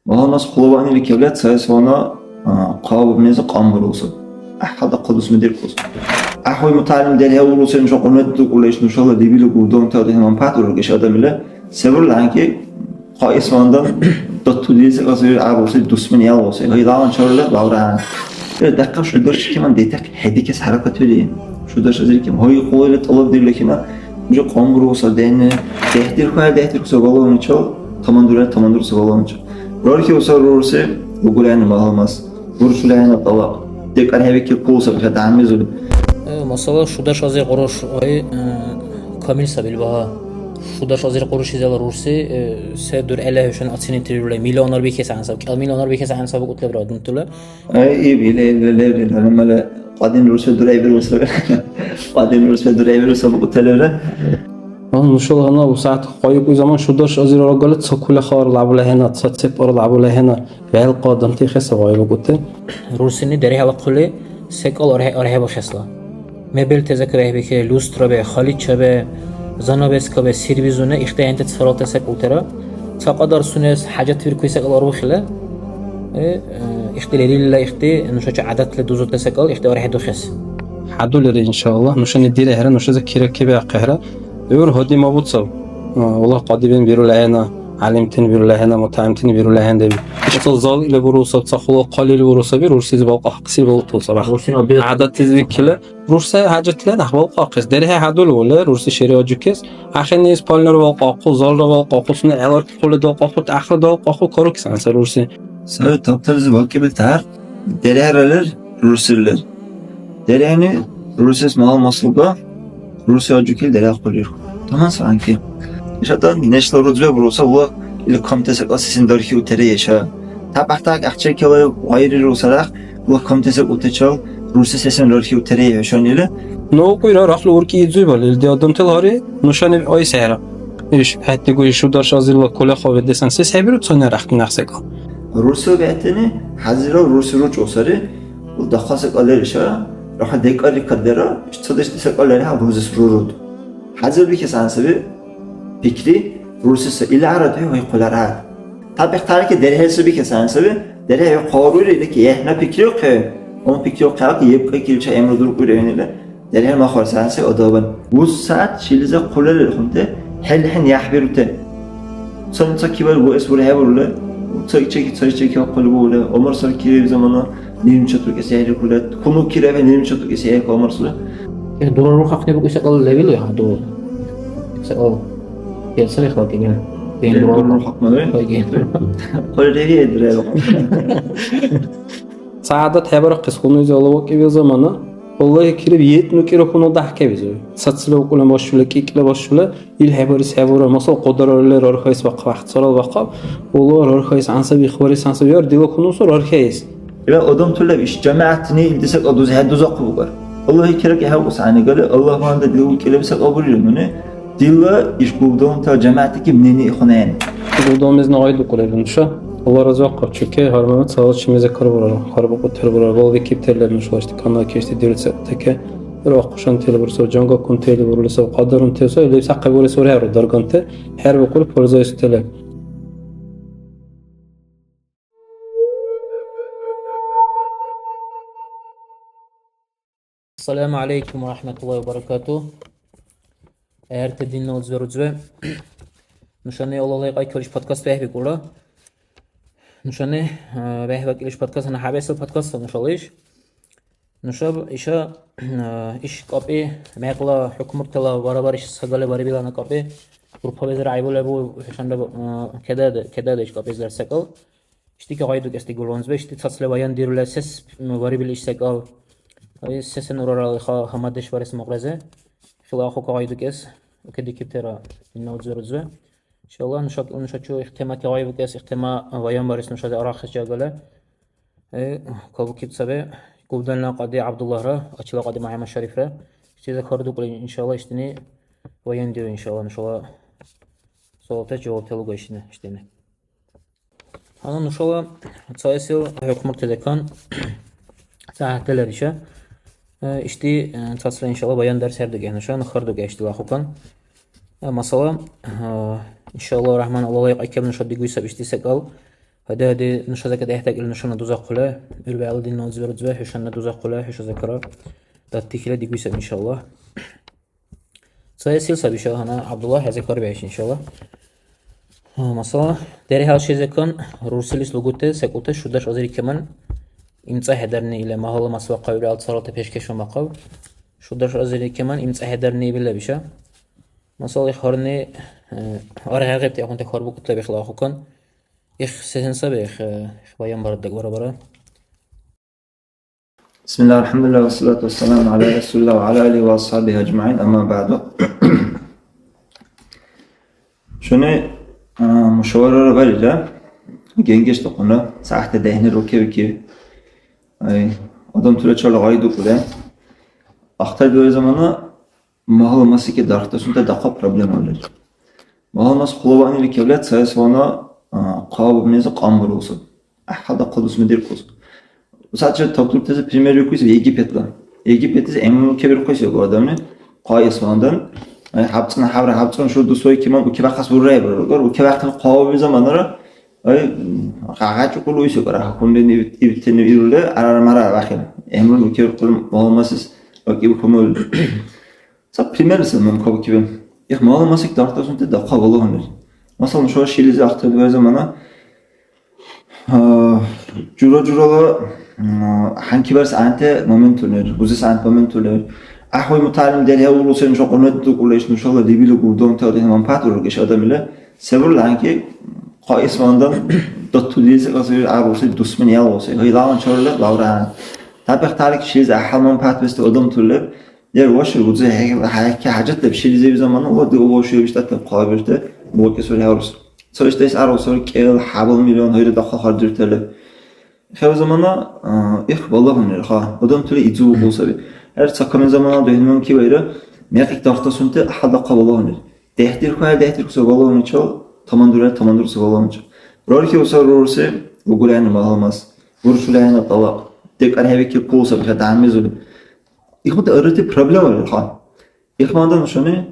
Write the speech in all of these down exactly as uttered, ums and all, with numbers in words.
Валанас хъулаваънили кевле цаэсвана, а, хъабаб меза кьамбарулсаб. ГӀяхӀял дахъал дусми диркьулсаб. ГӀяхӀуй мутагӀялим дерхӀе уруси нуша хӀурмат дукӀули иш нушала дебили губдамтала дехӀе манпагӀят ургиш адамлира. Се бурулхӀенки, хъа исмандан датуди секӀал саби гӀярбуси дусмани ялгъуси. Гъилалан чарли лавра гьанна. Э, дахъал шударш кеман детахъ хӀедикес хӀяракатули. Шударш азир кем. Гьай, хъули тӀалабдирли кина. Уже кьамбургуса дехӀни. ДехӀдирхуя, дехӀдирхуса головначал, тамандура, тамандурса головначал. Рархиуса рурси, лугулани малхӀямас. Буршули гьанна тӀалакь. ДекӀар хӀебикиб хъулсаб, хӀед гӀямизули. Э, масала, шудаш азир къуруш, ой, э, камил сабил багьа. Шудаш азир къуруш изала рурси, э, се дургӀела хӀушани оценить вирули, миллионар бихес гӀян саб, кӀел миллионар бихес гӀян саб букӀутлебра адамтала. Ай, иб, или, или, леври, нормально. Кьадин рурси дургӀебиру саби. Кьадин рурси дургӀебиру саб букӀуталевра. Ан нушала гьанна усягӀят къайгъуй заман шудаш азир арагали ца кула хавар лябула хӀена, ца цепӀар лябула хӀена. ВегӀил къадамти хеса гъай букӀути. Рурсини дерхӀела хъули секӀал архӀе-, архӀебухесла. Мебель тезакабехӀбихьи, люстраби, халичаби, занавескаби, сервизуни ихтияхӀенти царалти секӀултира. Ца кьадар сунес хӀяжатвиркули секӀал арбухила, э, э, ихти лерилла ихти нушачи гӀядатли дузути секӀал ихти архӀедухес. ХӀядулира, иншалла, нушани дирехӀира, нушази кира кебиахъехӀира. ГӀур гьудимабуцаб. Аллагь кьадибин бирули ахӀена, гӀялимтин бирули ахӀена, мутагӀимтин бирули ахӀен деби. Ца зал или буру саб, ца хъула хъалил буру саби, рурсизи балкьахъси балуту саби. Рурсин обед. ГӀядатлизи викили, рурсай хӀяжатли нах балкьахъес. ДерхӀе хӀядулвули, рурси шери аджукес. АхӀенни спальнира балкьахъу, залра балкьахъу, сунела гӀелар хъули далкьахъу, тӀахра далкьахъу, карукес анса рурси. Сай таптализи вакӀибил тяхӀяр, дерхӀера лер, рурсил лер. ДерхӀени рурсес мала-маслуга, рурси аджукили дерхӀахъулирху. Таман саранки. Ишатан нешла рудзбе буруса ула ил камти секӀал сисен дархи утере еша. Тапахтак ахчекила гъайри русарах ула камти секӀутечал рурси сесен дархи утере ешанили. Ну куйра рахли урки идзуйбал илди адамтал гьари нушани ой сехӀра. Иш хӀеттигу ишударш азирла кулехъо ведесан сес хӀебиру цани рахли нах секӀал. Рурси бегӀтани хӀязирал рурси ручӀу сари. Ил дахъал секӀал лер иша, рахли декӀарли каддара, ишцадешти секӀал лер хӀял рузес руруд. ХӀязир бихес гӀян саби, пикри, рурси са ил гӀяра духӀи гьайхъулар гӀяд. Табихъ тарики дерхӀел саби бихес гӀян саби, дерхӀе хъарури, илики гӀяхӀна пикриухъи, он пикриухъи гьалки ебкьи килчи гӀямру дуркӀури гьанила, дерхӀел махвар саби адабан. УзсагӀят шилиза хъула лерхунти, хӀел-хӀен яхӀбирути. Ца, ца кибал буэс бурхӀебурли, ца чеки, ца чеки хъули були, Умар сар кири замана, Нилмча тӀукӀес яхӀрикӀули, хьунул кирахӀе Нилмча тӀукӀес яхӀрикӀули марсули. Э, дурарухъахъни букӀуси секӀал левил, я, ду-, секӀал. Я, сари халкьига. Ген дурарухъахъ. Ген дурарухъахъ, мали? Ой, ген. Хъули реви, э, дурарухъахъ. Ца гӀядат хӀебарахъес хьунуйзи алавакӀибил замана, валлагьи, кириб, етӀну кира хьунул дяхӀкабизур. Цацила укӀула башула, кӀикӀла башула, Ил хӀебарес хӀебура, масал, кьадарали рархайс бахъал, вяхъцӀарал бахъал, ула рархайс гӀян саби, ихбарес гӀян саби, яр дила хьунул сар рархайс. Ила адамтала иш жамигӀятни илди секӀал дузахӀедузахъу букӀар. Аллагьли кераки хӀевкьус гӀягӀнигали, Аллагь багьандан дила уркӀилаби секӀал бурира нуни, дила иш губдалунтала жамигӀятли киб нени ихъунаен. Губдал мезни гъайдукӀули нуша. Аллагь разивахъаб чуке, гьар мамад салат шимизе карбурар, хъарбукьутер бурар, балбикибтер леб нушала ишди канал кешти дирцес теке. Ира ахъушантели бурсав, жангакунтели бурули сав, кьадарунтели сав, лебсахъи бурес урхӀеру дарганти, хӀербикӀули пользуясутели. Ассаламу алейкум ва рахматуллахи ва баракату. ГӀерти динна узбе-рузбе. Нушани Аллагьла кьяйкалис подкаст бехӀбикӀула. Нушани, а, бехӀбакӀилис подкаст, гьанна хӀябэсил подкаст нушала иш. Нушаб иша, а, иш кӀапӀи, мекъла хӀукмуртала барабар иш сагали барибилана кӀапӀи, группабизир гӀяйбулебу, хӀушанра, а, кеда, кеда иш кӀапӀизир секӀал. Ишди ка гъай дукӀес дигулгъунзбе, ишди цацле баян дирула сес, м, барибил иш секӀал. Ай, сесен урарал иха гьамаддеш барес мукьразе. Хила ахъу ка гъай дукӀес, уке дикибтера, инна удзур удзур. Иншалла, нуша, нушачу их тема ка гъай букӀес, их тема баян барес нушази арахъес жагала. Э, кабукиб цабе, Губданла кьади ГӀябдуллагьра, Ачила кьади МяхӀяммад Шарифра. Ишди закар дукӀли, иншалла, ишдини баян диру, иншалла, нушала суалтачи жаваб талуга ишдини, ишдини. Гьанна нушала цаэсил хӀукмурти декан ца гьатӀа лериша. Э, ишди, э, цацра, иншалла, баян дарс хӀердуге, нуша нухар дуге ишдила хӀукан. Э, масала, э, иншалла, Рахман, Аллагьла кьяйкиб нуша дигуй саб ишди секӀал. Бади-бади нуша закат гӀехӀдакӀили нушана дузахъула, гӀур вегӀла динна узбирудзуба хӀушанна дузахъула, хӀуша закара даттихьила дигули саби, иншаллагь. Ца эсил саби ишала гьанна, ГӀябдулла, хӀезакар бегӀиш, иншалла. А, масала, дерхӀал ши закон рурсилис лугути секӀулти шудаш азирикеман имцӀа хӀедарни или магьлала мас вахъавирал цалата пешкешван бахъав. Шудаш азирикеман имцӀа хӀедарни ибила биша. Масала, их гьарни, э, аргъ-аргъибти ахъунти хьарбукӀутла бихӀла ахъукан. Их сесен саби, их, э, их баян бара дагвара бара. بسم الله، الحمد لله، والصلاة والسلام على رسول الله وعلى آله وأصحابه أجمعين، أما بعد. Шуни, а, мушаварара барира, генгеш духъунра, сахӀти дехӀни рукевики, ай, адамтура чала гъай дукули. Ахтардули замана магьла масики дархдасунти дахъал проблемалар. Магьла мас хъулаваънили кавлад цаэсвана, а, хъа бубниза кьамбурулса. ГӀяхӀял дахъал дусми диркьус. Ца чед табтуртази пример бикуси Египетла. Египетлизи гӀямру кебирхъуси агарли адамли, хъа исвандан, ай, хӀябцӀна хӀябра, хӀябцӀна шур дусвай киман, укибяхъес урра ибрар агар, укибяхъили хъа биби заманара, ай, гъагъа чукьули уйси агар, хӀякумлини иб-, ибтени ирули, арара-мара вяхъили. ГӀямру укибирхъули, магьла масис вакӀиб хьунул. Ца пример сай нуни кабукибе. Их магьла масик дархдасунти дахъал балагьунира. Масалан, шура шилизи ахтардибариб замана, а, жура-журала, м, хӀянчи барес гӀягӀнити моментуни, бузес гӀягӀнити моментуни. ГӀяхӀвай мутагӀялим дерхӀе урусен нуша кьурмет дукӀули иш нушала лебили гурдонтала дехӀ манпагӀят ургиш адам или. Се бурул гьанкӀи, хъа исмандан датулизи кьасули гӀяруси дусмани ялгъуси. Гьайлаван чарли лавра. Табих тарик шилизи гӀяхӀял манпагӀят бести адамтули леб. Лер ваши, узи хӀекьла хӀяхӀяхъи хӀяжат леб, шилизив замана ва ди у ваши биштӀати хъабирти букӀесули гьарус. Ца ишдайс арусули кӀел хӀябал миллион гьайри дахъал хардирти леб. Хев замана, а, их балагьунира, ха, адамтули идзу укъу саби. ГӀер ца камен замана духӀнунки вайра, мекъик дархдасунти гӀяхӀял дахъал балагьунира. ДехӀдирхьуя, дехӀдирхьуса балагьуначал, тамандурая, тамандурса балагьуначал. Рархи уса рурси, лугулайна магьла мас, уршулайна тӀалакь, декӀар хӀебикиб хъулу саби, хӀед гӀямизули. Ихъуна арати проблема лерхӀе. Ихъмада нушани,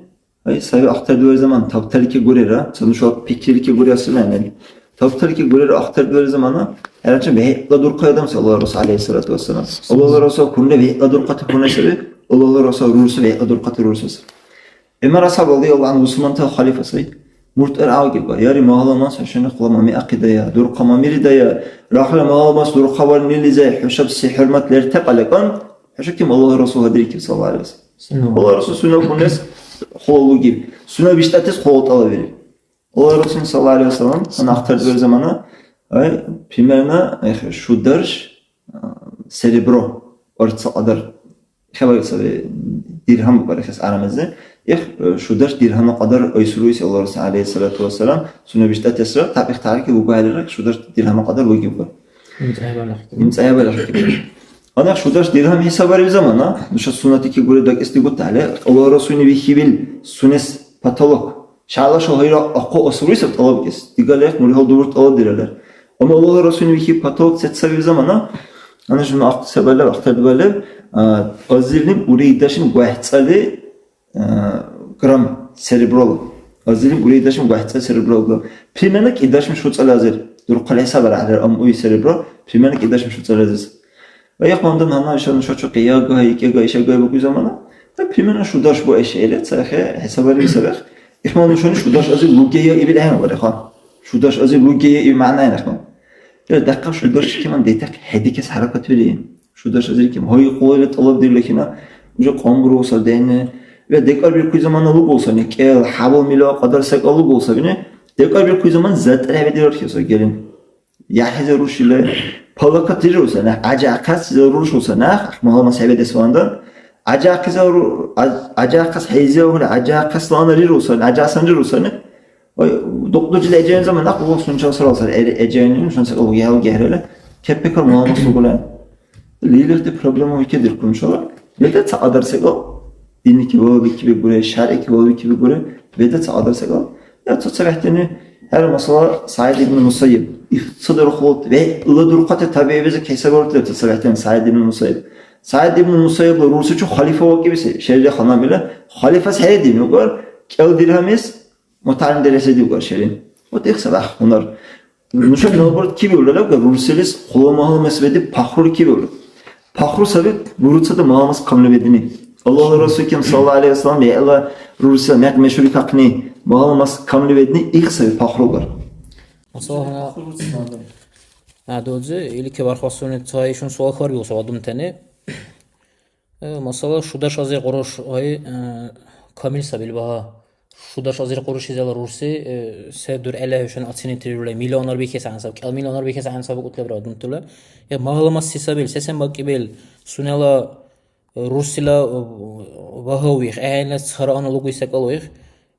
ай, саби ахтардули замана, табталики гурира, ца нуша пикрилики гури асилайнани. Табталики гурира ахтардули замана, хӀерачи бегӀла дурхъай адам сай Аллагьла Расул, гӀялайхиссалату вассалам. Аллагьла Расул хьунра бегӀла дурхъати хьуна саби, Аллагьла Расул рурси бегӀла дурхъати рурси саби. ГӀумар асхӀяб, радияллагьу гӀянгьу, Усманта халифа сай. Мурт ар гӀявгиб, яри магьла мас хӀушани хъула мами ахъидая, дурхъа мамиридая, рахла магьла мас дурхъаварнилизай хӀушаб се хӀурмат лерта кьалекан, хӀуша ким Аллагьла Расул гьадирикиб, саллаллагьу гӀялайгьи ва саллам. Аллагьла Расул сунела хьунес хъула лугиб, сунела биштӀатес хъула тӀалабириб. Аллагьла Расул, саллаллагьу гӀялайгьи ва саллам, гьанна ахтардвер замана, ай, примерно, эх, шударш, а, серебро, арц кьадар. Хабар саби, диргьам букӀар ихес арамази. Их, э, шудаш диргьама кьадар айсуруйси Аллагьла Расул, гӀялайхиссалату вассалам, сунна биштӀатесра, тапихъ тарики лугугӀялира, шудаш диргьама кьадар лугибгар. ИмцӀайбарахъи. ИмцӀайбарахъи. Анах шудаш диргьам хӀисабариб замана, нуша суннатики гури дакӀес дигутали, Аллагьла Расулни вихьибил сунес потолок. Шала шагьира ахъу асуруйсаб тӀалабкӀес. Дигалли, мургьал дубур тӀалабдиралар. Амма Аллагьла Расулни вихьиб потолок сецаби замана, Ана жуна ахъти се балеб, ахтардибалеб, а, азирлим урейдашим гвахӀцӀали, а, грамм сереброла. Азирлим урейдашим гвахӀцӀали сереброла. Примерно кӀидашим шуцӀали азир. Дурхъали хӀисабара гӀелар, ам уй серебро, примерно кӀидашим шуцӀали азир. Ва яхъ вандан гьанна иша нушачу къияга, гьайкӀега, ишага букӀуй замана. Так, примерно шудаш бу иша или, цахӀе, хӀисабарили сабехъ. Ихмал нушани шудаш азир лугея ибил гӀягӀнабарехъа. Шудаш азир лугея иб мягӀна гӀягӀнахъа. Ва дахъал шудаш киман детахъ хӀедикес хӀяракат бири. Шудаш азир ким. Гьайкьлули тӀалабдирли хина, уже кьамбуру сардени. Ва декӀарбиркуй замана лугулсани, кӀел, хӀябал мила кьадар секӀал лугулсабини. ДекӀарбиркуй заман затӀряби дирар хиса гелин. ЯхӀи заруршила, палакат дирирусани, гӀяжахъес заруршуса нах, ахмала мас хӀебедес вандан. ГӀяжахъес зару-, гӀяж-, гӀяжахъес хӀейзевхъули, гӀяжахъес лана рирусани, гӀяжахъсан рирусани. Ой, дукьдучила эжаен замана, ахъ, Аллагь сунечила сарал сар, э-, эжаен, нушан сакъал гехӀел гехӀрели, кеппекар муламас лугулан. Лилирти проблема викидиркур, иншалла. Беда ца кьадар секӀал, динники валабикиби буре, шарики валабикиби буре, беда ца кьадар секӀал. Я ца царехтени, хӀера масала, СагӀид ибн Мусайиб. Ихцадурхулт, вегӀла дурхъати табигӀибизи кайсабарут леб ца царехтени СагӀид ибн Мусайиб. СагӀид ибн Мусайибла рурсичу халифа вакӀибси, шери ханабила, халифас хӀередин, укӀар, кӀел диргьамис, мутагӀялим дерхӀеси дигур шери. Вот их сабах гьунар. Нуша, наоборот, кибиулра, лебга, рурсилис хъула магьлумас бедиб, пахрули кибиулра. Пахру саби буруцада магьлумас камли бедини. Аллагьла Расул кем, саллаллаху алейхи ва саллям, яла рурсила мякь мешури какни, магьлумас камли бедни, их саби пахругар. Масала, гьанна, а, дудзи, или ке бархбасуни ца ишун суал хьарбиуса адамтани. Э, масала, шудаш азир къуруш, ой, э, камил сабил багьа. Шудаш азир къуруш изала рурси, э, се дургӀела хӀушани оценить рирули, миллионар бихес гӀян саб, кӀел миллионар бихес гӀян саб букӀутлебра адамтала. Э, магьлумат се сабил, се-сен бакӀибил, сунела, э, рурсила, э, багьа уих, гӀягӀнила цара ана лугуй секӀал уих,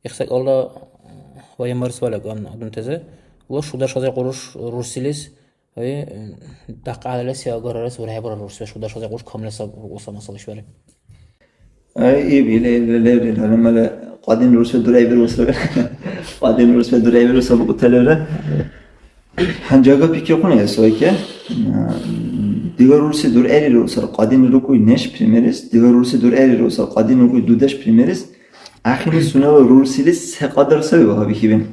их секӀалра, э, ваямарс валаг ан адамтази. Ва шудаш азир къуруш рурсилис, Ой, дахъалала се агарарес урхӀебарар рурсбеш, удашла декьуш камлеса букӀуса масала ишбариб. Ай, иб, или, или, леври, лаламала, кьадин рурсбе дурайбируса, кьадин рурсбе дурайбируса букӀуталевра. Гьанжага пикрихъуна я сойке. Дила рурси дурайрирусар, кьадин рукӀуй неш примерис, дила рурси дурайрирусар, кьадин рукӀуй дудеш примерис. Ахини сунела рурсилис се кьадар саби багьабихьибин?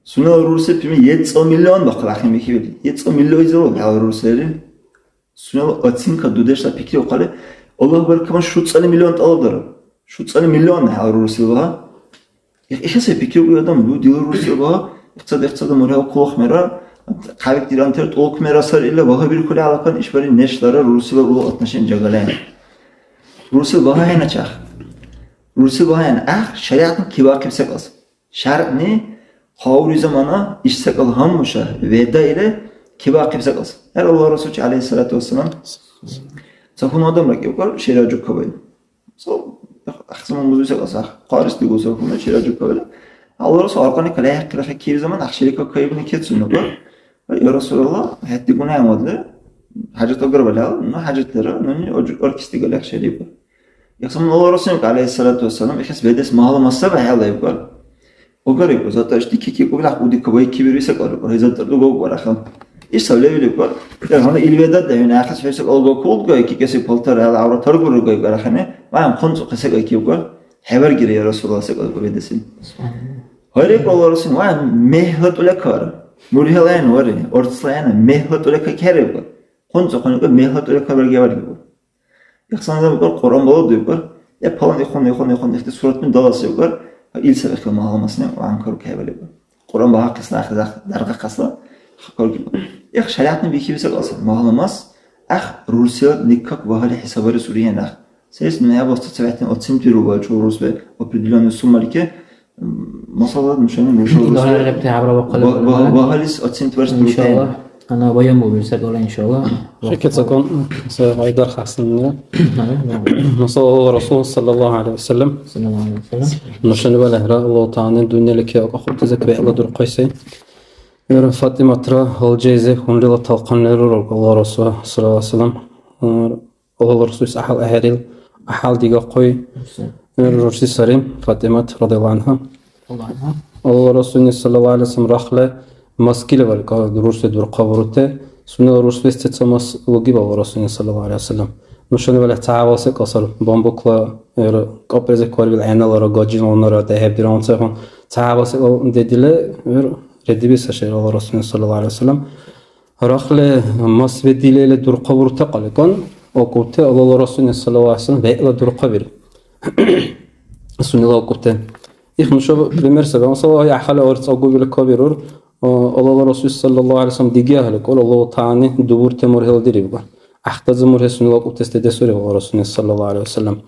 Сунела рурси пими ецӀал миллион бахъал ахъни бихибил. ЕцӀал миллион изала гьала рурсери. Сунела оценка дудешла пикри ухъали, Аллагь баркаман шуцӀали миллион тӀалабдара. ШуцӀали миллион гьала рурсила багьа. Их, ихесе пикри уи адам, ну, дила рурсила багьа, ихцад, ихцад мургьал кулухъ мера, хъябик дирантер тӀулук мера сар ила багьа биркули алакан ишбархӀи нешлара рурсила ула отношение жагалаен. Рурсила багьа хӀена чах. Рурсила багьа хӀена ах, шариатна кибахъиб секӀас. ШаргӀни хъаври замана иш секӀал гьаммуша, веда или кибяхъиб секӀал. ХӀера Аллагь Расулчи, гӀялайхиссалату вассалам, ца хьуна адам ракӀибкар шира жуккабаиб. Со ахсаман бузуси секӀал сах хъарис дигуса хьуна шира жуккабаиб. Аллагь Расул аркьани калахӀяхъира хӀекири заман ахшери какаибни кецуннукар. Я Расулалла, хӀед дигуна гӀямадли хӀяжат агарвали, ну хӀяжатлира, нуни аркис дигалли ахшери иб. Ихсаман Аллагь Расулик, гӀялайхиссалату вассалам, ихес бедес магьлумат саби хӀела ибкар. УгарикӀу, зато ишди кикикӀули ахъ удика вайкибирули секӀал ибкар, хӀезалтар дугавкӀвар ахӀен. Иш савлевил ибкар. Яр гьанна ил ведадла хӀуни ахъес хӀу секӀал гакулгай, кикеси палтар хӀела гӀявра таргурругай ибкар ахӀен. Ваям хъунцӀухъи секӀал кибкар. ХӀеваргира, я Расулалла, секӀал ибкар бедесил. ГьайрикӀу Аллагь Расул, ваям мегьла тӀула кар. Мургьила ян вари, орцла яна мегьла тӀула как хӀерибкар. ХъунцӀухъуникӀу мегьла тӀула кар барги хӀеваргибкар. Ихсан адам ибкар, Кьуръан балуду ибкар. Я палан ихъун, ихъун, ихъун, ихти суратми далас ибкар. Ил саби ихла магьлумасни ва анкару кайбал ибкар. Кьуръан багьахъесла, ахъ даргахъесла хакарукиб. Их шариатни бихибси кьасар. Магьлумас, ах, рурсила никак багьали хӀисабарес урехӀе нах. Сес ноябрьста цавехӀтани оценкируба чу рурсбе определённый суммалике, М, масала, нушани нуша Ила гьарахъибти гӀябра бахъали ба-, буруна. Ба-, багьалис оценка барес дурутаин. Иншалла. Ана баян бубил секӀала, иншалла. Шекет закон, се гъайдар хасанна. Ага, да. Масала, Алла Расул, саллаллаху алейхи ва саллям. Саллаллаху алейхи ва саллям. Нушани валехра, Аллаху Таала дунъялике акӀахъути закбе Алла дурхъайси. Ира Фатиматра алжейзе хунрила талхъан лерураг Алла Расул, саллаллаху алейхи ва саллям. Аллагьла Расулис гӀяхӀял ахӀерил, гӀяхӀял дигахъуй рурси сари, ФатӀимат радияллагьу гӀянгьа. Аллагьла Расулни саллаллагьу гӀялайгьи ва саллам рахли маскили валикӀа рурси дурхъабурути, сунела рурсбести ца мас лугиб Аллагьла Расулни саллаллагьу гӀялайгьи ва саллам. Нушани валес ца хӀябал секӀал сар, бамбукла, эр, кӀапӀризи кварбил гӀяналара, гаджиналанара дехӀебдиран цайхъун ца хӀябал секӀал дедили, эр, редиби саша Аллагьла Расулни саллаллагьу гӀялайгьи ва саллам. Рахли мас ведилели дурхъабурути кьаликӀун, акӀубти Аллагьла Расулни саллаллагьу гӀялайгьи ва саллам вегӀла дурхъабири. Сунела акӀубти. Их нуша пример саби. Масала, гьай, гӀяхӀяла арц агубили кабирур, а, Аллагьла Расул саллаллагьу гӀялайгьи ва саллам диги ахӀли кӀур, Аллагьу ТагӀялани дубурти мургьила дирибгар. ГӀяхӀтази мургьи сунела акӀубтес дедесури Аллагьла Расулни саллаллагьу гӀялайгьи ва саллам.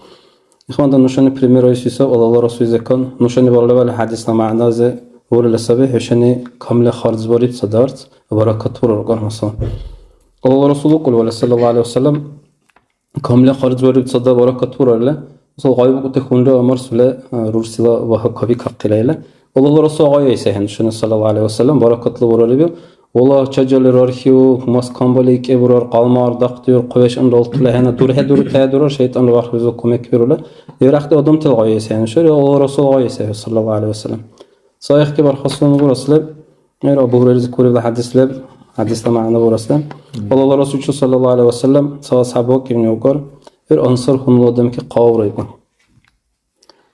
Ихвандан, нушани пример айси саб, Аллагьла Расул закон, нушани балавали хӀядисла мягӀнази бурили саби, хӀушани камли харжбариб ца дарц, баракат бурар, масала. Аллагьла Расул укӀулвали, саллаллагьу гӀялайгьи ва саллам, камли харжбариб ца да баракат бурарли, масала, гъайбукӀути хунри ва марсули, а, рурсила вагьа кабикахъила или. Аллагьла Расул гъай айси ахӀен нушани, саллаллагьу гӀялайгьи ва саллам, баракатла бурарибил, Вала чачали рархиу, мас камбали икӀи бурар, кьалмар, дахъдиур, хъвешанра алтула хӀяна дурхӀядурутая дурар, шайтӀанра вархбизур кумекбирули. Лерахъти адамтала гъайэс хӀяна шури, Аллагьла Расул гъайэс хӀя, саллаллагьу гӀялайгьи ва саллам. Ца ихъти бархасуна бурас леб, эр Абу Гьурайра зикрурибла хӀядис леб, хӀядисла мягӀна бурас леб. Аллагьла Расулчи, саллаллагьу гӀялайгьи ва саллам, ца асхӀяб вакӀибни укӀар, эр ансар хьунул адамти каврайгу.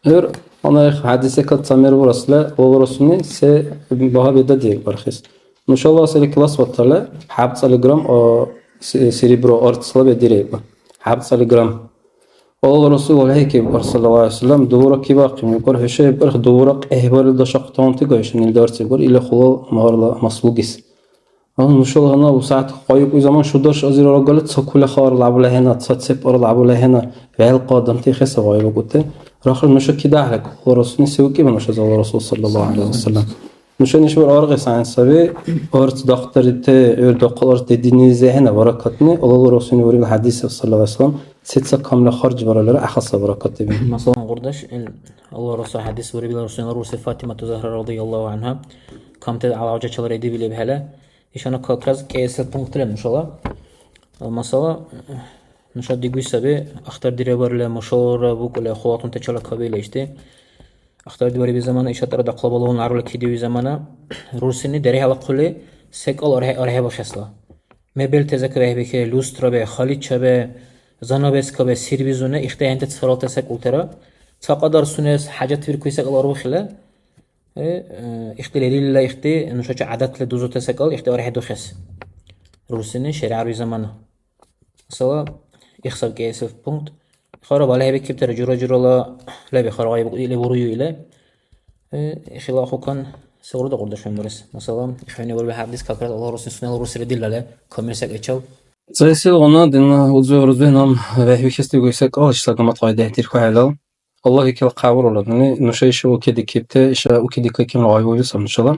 ГӀур гьанна их хӀядисекад ца мер бурасла, Аллагьла Расулни се багьа беда диэб бархес. Нушала сари класс ватала хӀябцӀали грамм, о, се-, серебро арцла бедирайба. ХӀябцӀали грамм. Аллагьла Расул валхӀейкиб, саллаллаху гӀалайхи ва саллям, дубура кибяхъиб, викӀар, хӀуша ибкьар, дубура кьехӀбарили дашахъутаунти гайшан ил дарцибгар, или хъулал магьарла маслугис. Ан нушала гьанна усягӀят къайукӀуй заман шударш азир арагали ца кули хабар лябула хӀена, ца цепӀара лябула хӀена, вегӀил къадамти хеса гъайбукӀути. Рахли нуша кидахӀли, Аллагьла Расулни се укиба нуша Аллагьла Расул, саллаллаху гӀалайхи ва саллям. Нуша нешбар аргъес гӀян саби, арц дахъдарите, гӀур дахъал арц дединилизи хӀена баракатни, Аллагьла Расулни буриб хӀядисра, саллаллаху гӀалайхи ва саллям, сеца камла харж баралра, ахъа са баракат диби. Масалан, къурдаш, ил Аллагьла Расул хӀядис буриб, ил Расулла рурси Фатимату Загьра радияллаху анхӀа, камти гӀялавжачалра дедиб лебхӀела, ишана как раз кӀиэсил пункт леб нушала. Масала, нуша дигуй саби, ахтардирабарили, мушалра букӀули, хулатунтачала кабиили ишди. Ахтардибариби замана, ишатара дахъла балагьуна гӀярула кидиуи замана, рурсини дерхӀела хъули секӀал архӀе-, архӀебахесла. Мебель тезака бехӀбихьили, люстра бе, халича бе, занавеска бе, сервизуни, ихтияхӀенти царалта секӀултира. Ца кьадар сунес хӀяжатбиркули секӀал арбухили, э, э, ихти лерилла ихти нушачи гӀядатли дузути секӀал ихти архӀедухес. Рурсини шери гӀяруи замана. Масала, ихсаб кӀиэсил пункт. Хара балхӀебикибтира жура-журала леби, хара гъайбукӀуди или бурую или. Э, ихила ахъукан сегъуна дакьурдеш гьанбурес? Масала, ихӀени бурби хӀядис как раз Аллагь Расул сунела рурсира диллали, камил секӀайчил. Цаэсилгъуна динна узуй-рузуй нам вехӀихьес дигуси секӀал ишла гамат кьяйда ихтирхьухӀелал. Аллагь икил хъявурулра, нуни нуша иша укедикибти, иша укедикайкибла гъайбуби саб нушала.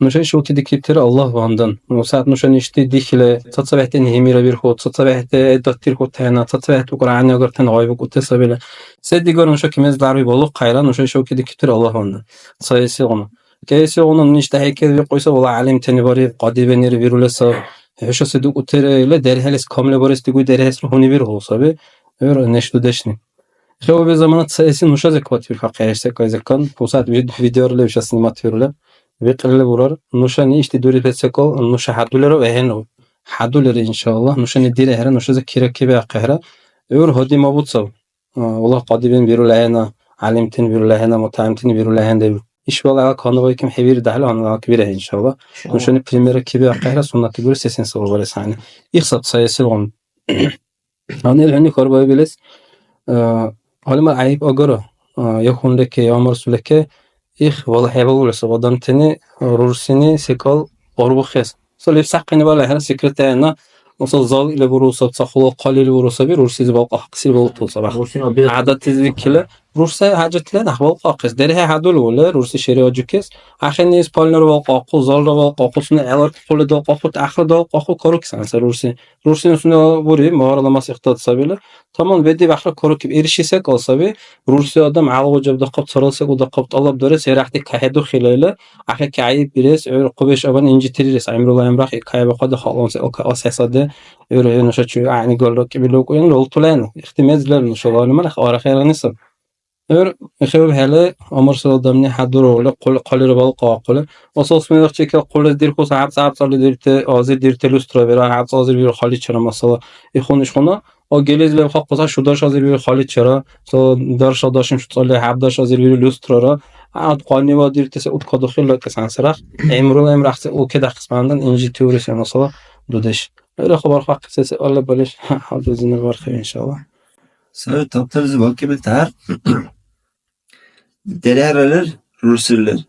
Нуша иша укедикибтира Аллагь вандан. УсягӀят нушани ишди дихили, цацабехӀти гьимира бирху, цацабехӀти гӀедатдирхьути хӀена, цацабехӀти Кьуръани агартани гъайбукӀути сабила. Се-дигара нуша кимес дарби балуй хъайра, нуша иша укедикибтира Аллагь вандан. Цаэсилгъуна. КӀиэсилгъуна нуни ишдихӀейкили бикьуси вала гӀялимтани бариб, кьадибанира бирули саб. ХӀуша се дукӀутира или дерхӀелис камли барес дигуй дерхӀесра гьунибиргьу саби. ГӀур неш-дудешни. ХӀу-, замана цаэси нушази квартирхахъес секӀайзикан, пусад вид-, видеорли иша сниматвирули, викьрили бурар. Нушани ишди дуриб секӀал, нуша хӀядулира вехӀену. ХӀядулира, иншалла, нушани дирехӀира, нушази кира кебиахъехӀира. ГӀур гьадимабуцав. А, Аллагь кьадибин бирули ахӀенна, гӀялимтин бирули ахӀенна, мутагӀимтин бирули ахӀенна, деб. Ишбала гьалак гьанна вайким хӀебири дагьли гьанна гьалак бирехӀе, иншалла. Иншалла. Нушани примерра кебиахъехӀира, суннатли гури сесен сабабарес гӀягӀни. Ихсаб цаэсилгъуна. Гьанна ил хӀуни хьарбаибилис, а, гьалимар гӀяйиб агара, а, я хьунреке, я марсулеке, их, вала хӀебалули саб адамтани, а, рурсини секӀал арбухес. Ца лебсахъини балахӀера секретарьна, масала, зал или бурусаб, ца хъула хъалили бурусаби, рурсизи балкьахъсили балуту цабахъ. Рурсини обязательно. ГӀядатлизи викили, рурсай хӀяжатла нах балкьахъес. ДерхӀе хӀядулвули, рурси шери аджукес, ахӀенни спальнира балкьахъу, залра балкьахъу, сунела гӀеларти хъули далкьахъу, тӀахра далкьахъу, карукес гӀянса рурси. Рурсини сунела бури, магьарала мас ихтилат сабила. Таман бедиб ахъра карукиб. Ирши секӀал саби. Рурси адам гӀялгъу жабдахъаб, царал секӀал дахъаб, тӀалабдарес, ярахъти кахӀедухъила или, ахӀекки гӀяйиббирес, гӀур хъубеш абани инжитирирес, гӀямрула гӀямрахъи кайбахъади, халкьунси алка-, ас хӀясади, гӀур хӀу нушачи гӀягӀнигал ракӀибил лукӀуян ралтулану. Ихти мез лер нушала гьалимар, арахӀерани саб. ГӀур хӀебхӀели, амарсала адамни хӀядурухъули, хъули, хъалира балкьаахъули, асал сменахъчи икил хъулис дирхьуси гӀябцӀ-гӀябцӀали дирти, азир дирти люстра бира, гӀябцӀ азир бира халичира, масала, ихъуни ишгъуна, О, гелизи лебхахъуса шударш азирбири халичира, ца даршадашим шуцӀали хӀябдаш азирбири люстрара, гӀяд кьаннивадирти се уткадухъи лакӀес гӀясирахъ, гӀямрула гӀямрахъси улкедахъес багьандан инжитиури се масала дудеш. ХӀера хабар хахъиб се секӀалла балеш хӀядурзина бархиб, иншалла. Сай таптализи вакӀибил тяхӀяр. ДерхӀера лер, рурсила лер.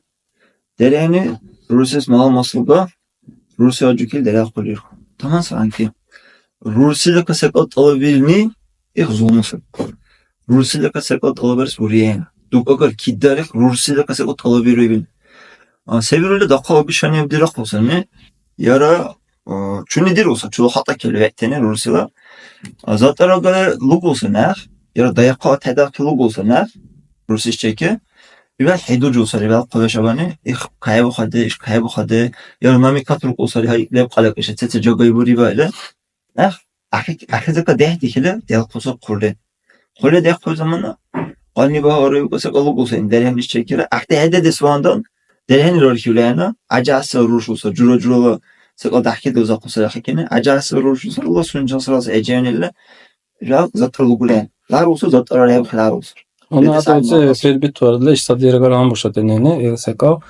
ДерхӀени рурсис мала маслуга, рурси аджукили дерхӀахъулирху. Таман саранки. Рурсилика секӀал тӀалабирни, их зулму саби. Рурсилика секӀал тӀалабарес урехӀе. Дуб агар кидарих, рурсилика секӀал тӀалабируибил. А, се бирули дахъал обещание дирахъу сани. Яра, а, чуни дируса, чула хатӀа кели вегӀтени рурсила. А, затӀарагала лугулса нах, яра даяхъа атхӀедахъи лугулса нах, рурсис чеки. Ибал хӀедуржуса, ибал хъубеш абани, их кайбухъаде, иш кайбухъаде, яра намекат рукӀуса, гьай, леб къалакӀиша, цеце жагай буриба или. Нах, ахи-, ахизака дехӀдихьили, делхъуса хъули. Хъули дехъу замана, кьанни багьа араикӀуса калукӀуса, ин дерхӀемлис чекира, ахти хӀедедес вандан, дерхӀени рархиули гьанна, гӀяжаси руршуса, жура-журала секӀал дяхӀкида узахъуса яхикени, гӀяжаси руршуса, Аллагь сунечил саралси гӀяжаянила, жал затӀар лугулен. Ларусу затӀар ребхи ларусу. Ана Эдес адуци гӀямму сергбитварли ишсадирагар гьанбушадинени, ил секӀал,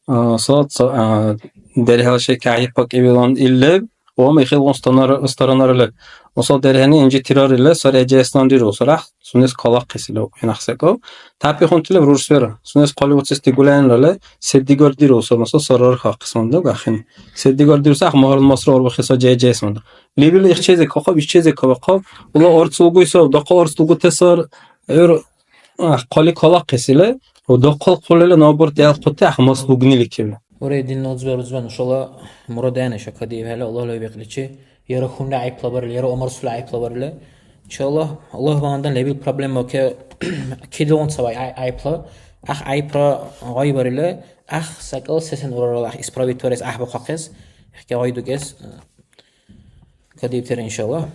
а, салат ца-, а, дерхӀел шайка гӀяйиб бакӀибилан ил леб, ва михӀилгъун станар-, сторонара леб. Мисал, дерхӀени инжитирар ил леб, сари гӀе-, гӀе-, эслан диру, сарахъ, сунес калахъес ил, гьанахъ секӀал. Тяпихъунти леб рурсбира. Сунес хъали уцес дигулхӀенрали, се дигар диру, са, мисал, сарар хахъес манда, гахини. Се дигар диру, сахъ, магьарла масра арбухес ва жай-жайс манда. Лебил ихчезе кахъаб, ишчезе кабахъаб, ула арц лугуй саб, дахъал арц лугутесар, гӀур, а, хъали калахъес ила, ва дахъал хъулила набар дялхъути ахмас лугнили кеби. Уре, динна узбе-рузбе, нушала мурадяна шакадиибхӀели, Аллагьла бекӀличи, яра хунра гӀяйплабарили, яра умарсула гӀяйплабарили. Иншаллагь, Аллагь багьандан лебил проблема ке-, кидалгъун ца вай гӀяй-, гӀяйпла, ах гӀяйпра гъайбарили, ах секӀал сесен урарала ах исправить варес, ах бахъахъес, ихке гъайдукӀес, кадибтира, иншалла.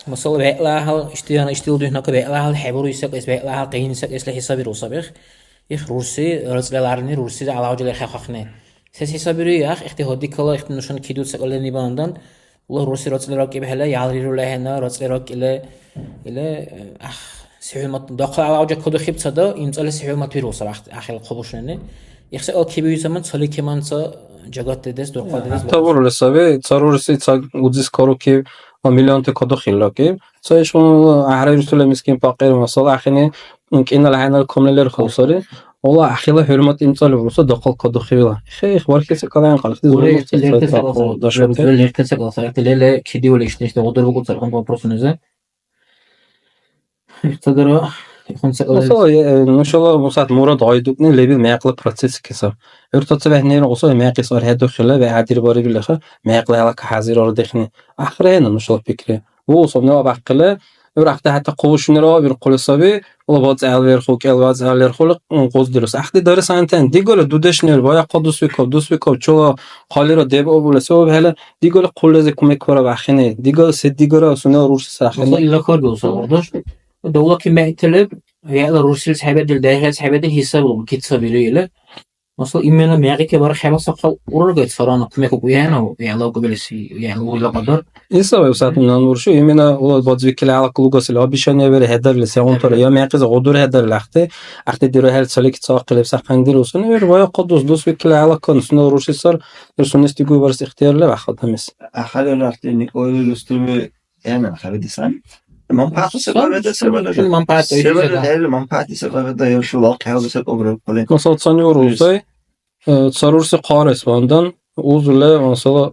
Масала, бегӀла гьал, ишди гьанна, ишдила духӀнака бегӀла гьал хӀебуруй секӀайс, бегӀла гьал къиян секӀайсла хӀисабиру сабихъ. Их рурси, рацӀлеларни, рурси алавжали хӀехъахъни. Сес хӀисабируй, ах, ихти гьодикала, ихти нушани киду секӀаллини багьандан, ула рурси рацӀли ракӀибхӀела, ялриру лехӀена, рацӀли ракӀили, или, ах, се хӀурмат, дахъал алавжа кадухиб цада, имцӀали се хӀурмат виру саб, ах, ахила хъубушнани. Ихсакьал кибиуси заман цали кеман ца жагатдедес, дурхъадедес. ГӀяхӀта бурули саби, ца рурси ца узис карукиб ва миллионти кадухилра киб. Ца ишгъуна гӀяхӀрайрусила мискин пакьир, масала, ахини кӀинала хӀянала камли лерхули сари. Вала, ахила хӀурмат имцӀали буруса дахъал кадухивила. Хе, их, вархьси калаен кьалхди. Уре, зулму ца лерти ца секӀал ца-, дашути. Лерти секӀал ца, леле кидиули ишдешли гъудурбукӀу цархӀун вопросунизи. Итагара, ихъун секӀал. Масала, э, нушала, мусат, мурад гъайдукӀни лебил мякьла процесс кеса. ГӀуртаца вегӀнира гъуса мякьис архӀедухъила вегӀ адирбарибли ха, мякьла гьалакка хӀязир ардехни. АхӀрена нушала пикри. Бу сабнила бахъила, гӀур ахъти хӀятта къуллушнира вирхъули саби, ула бацӀал верху, кӀел бацӀал верхули, м, къуздирус. АхӀти дарес гӀягӀнитан, дигули дудешнир, баяхъа дусвикаб, дусвикаб, чула хъалира дебъабули, се вабхӀела, дигули хъуллизи кумекбараб ахӀени, дигули се дигара сунела рурси сахӀени. Масала, ила хьарбиуса, гӀурдаш, давлаки мегьтелеб, вегӀла рурсилис хӀебедил, дехӀес хӀебедил хӀисаб кицабири или. Масала, именно мягӀикебара хӀебасахъал ураргай царана кумекбукӀу яна, вегӀла укӀубилиси, вегӀла урла кьадар. Исаб вебсайтунан урши, именно ула бадзбикили гьалакка лугасили, обещание бери хӀедарили, сегъунтара, я мякьизи гъудур хӀедарили ахъти, ахъти дирухӀели цалики ца ахъили сахъандирусуни, вир вая кьадус дус викили гьалаккан, сунела рурси сар, ир сунес дигуй барес ихтияр леб ахъ адамис. Ахъали рахли никӀули рустуми Яна хабидисан. Манпаату се бабеда, се бабеда. Манпаату се бабеда, хӀели манпаати се бабеда, я шула хӀял се обру поле. Масала, цани урусай, э, царурси хъарес вандан, узуле, масала,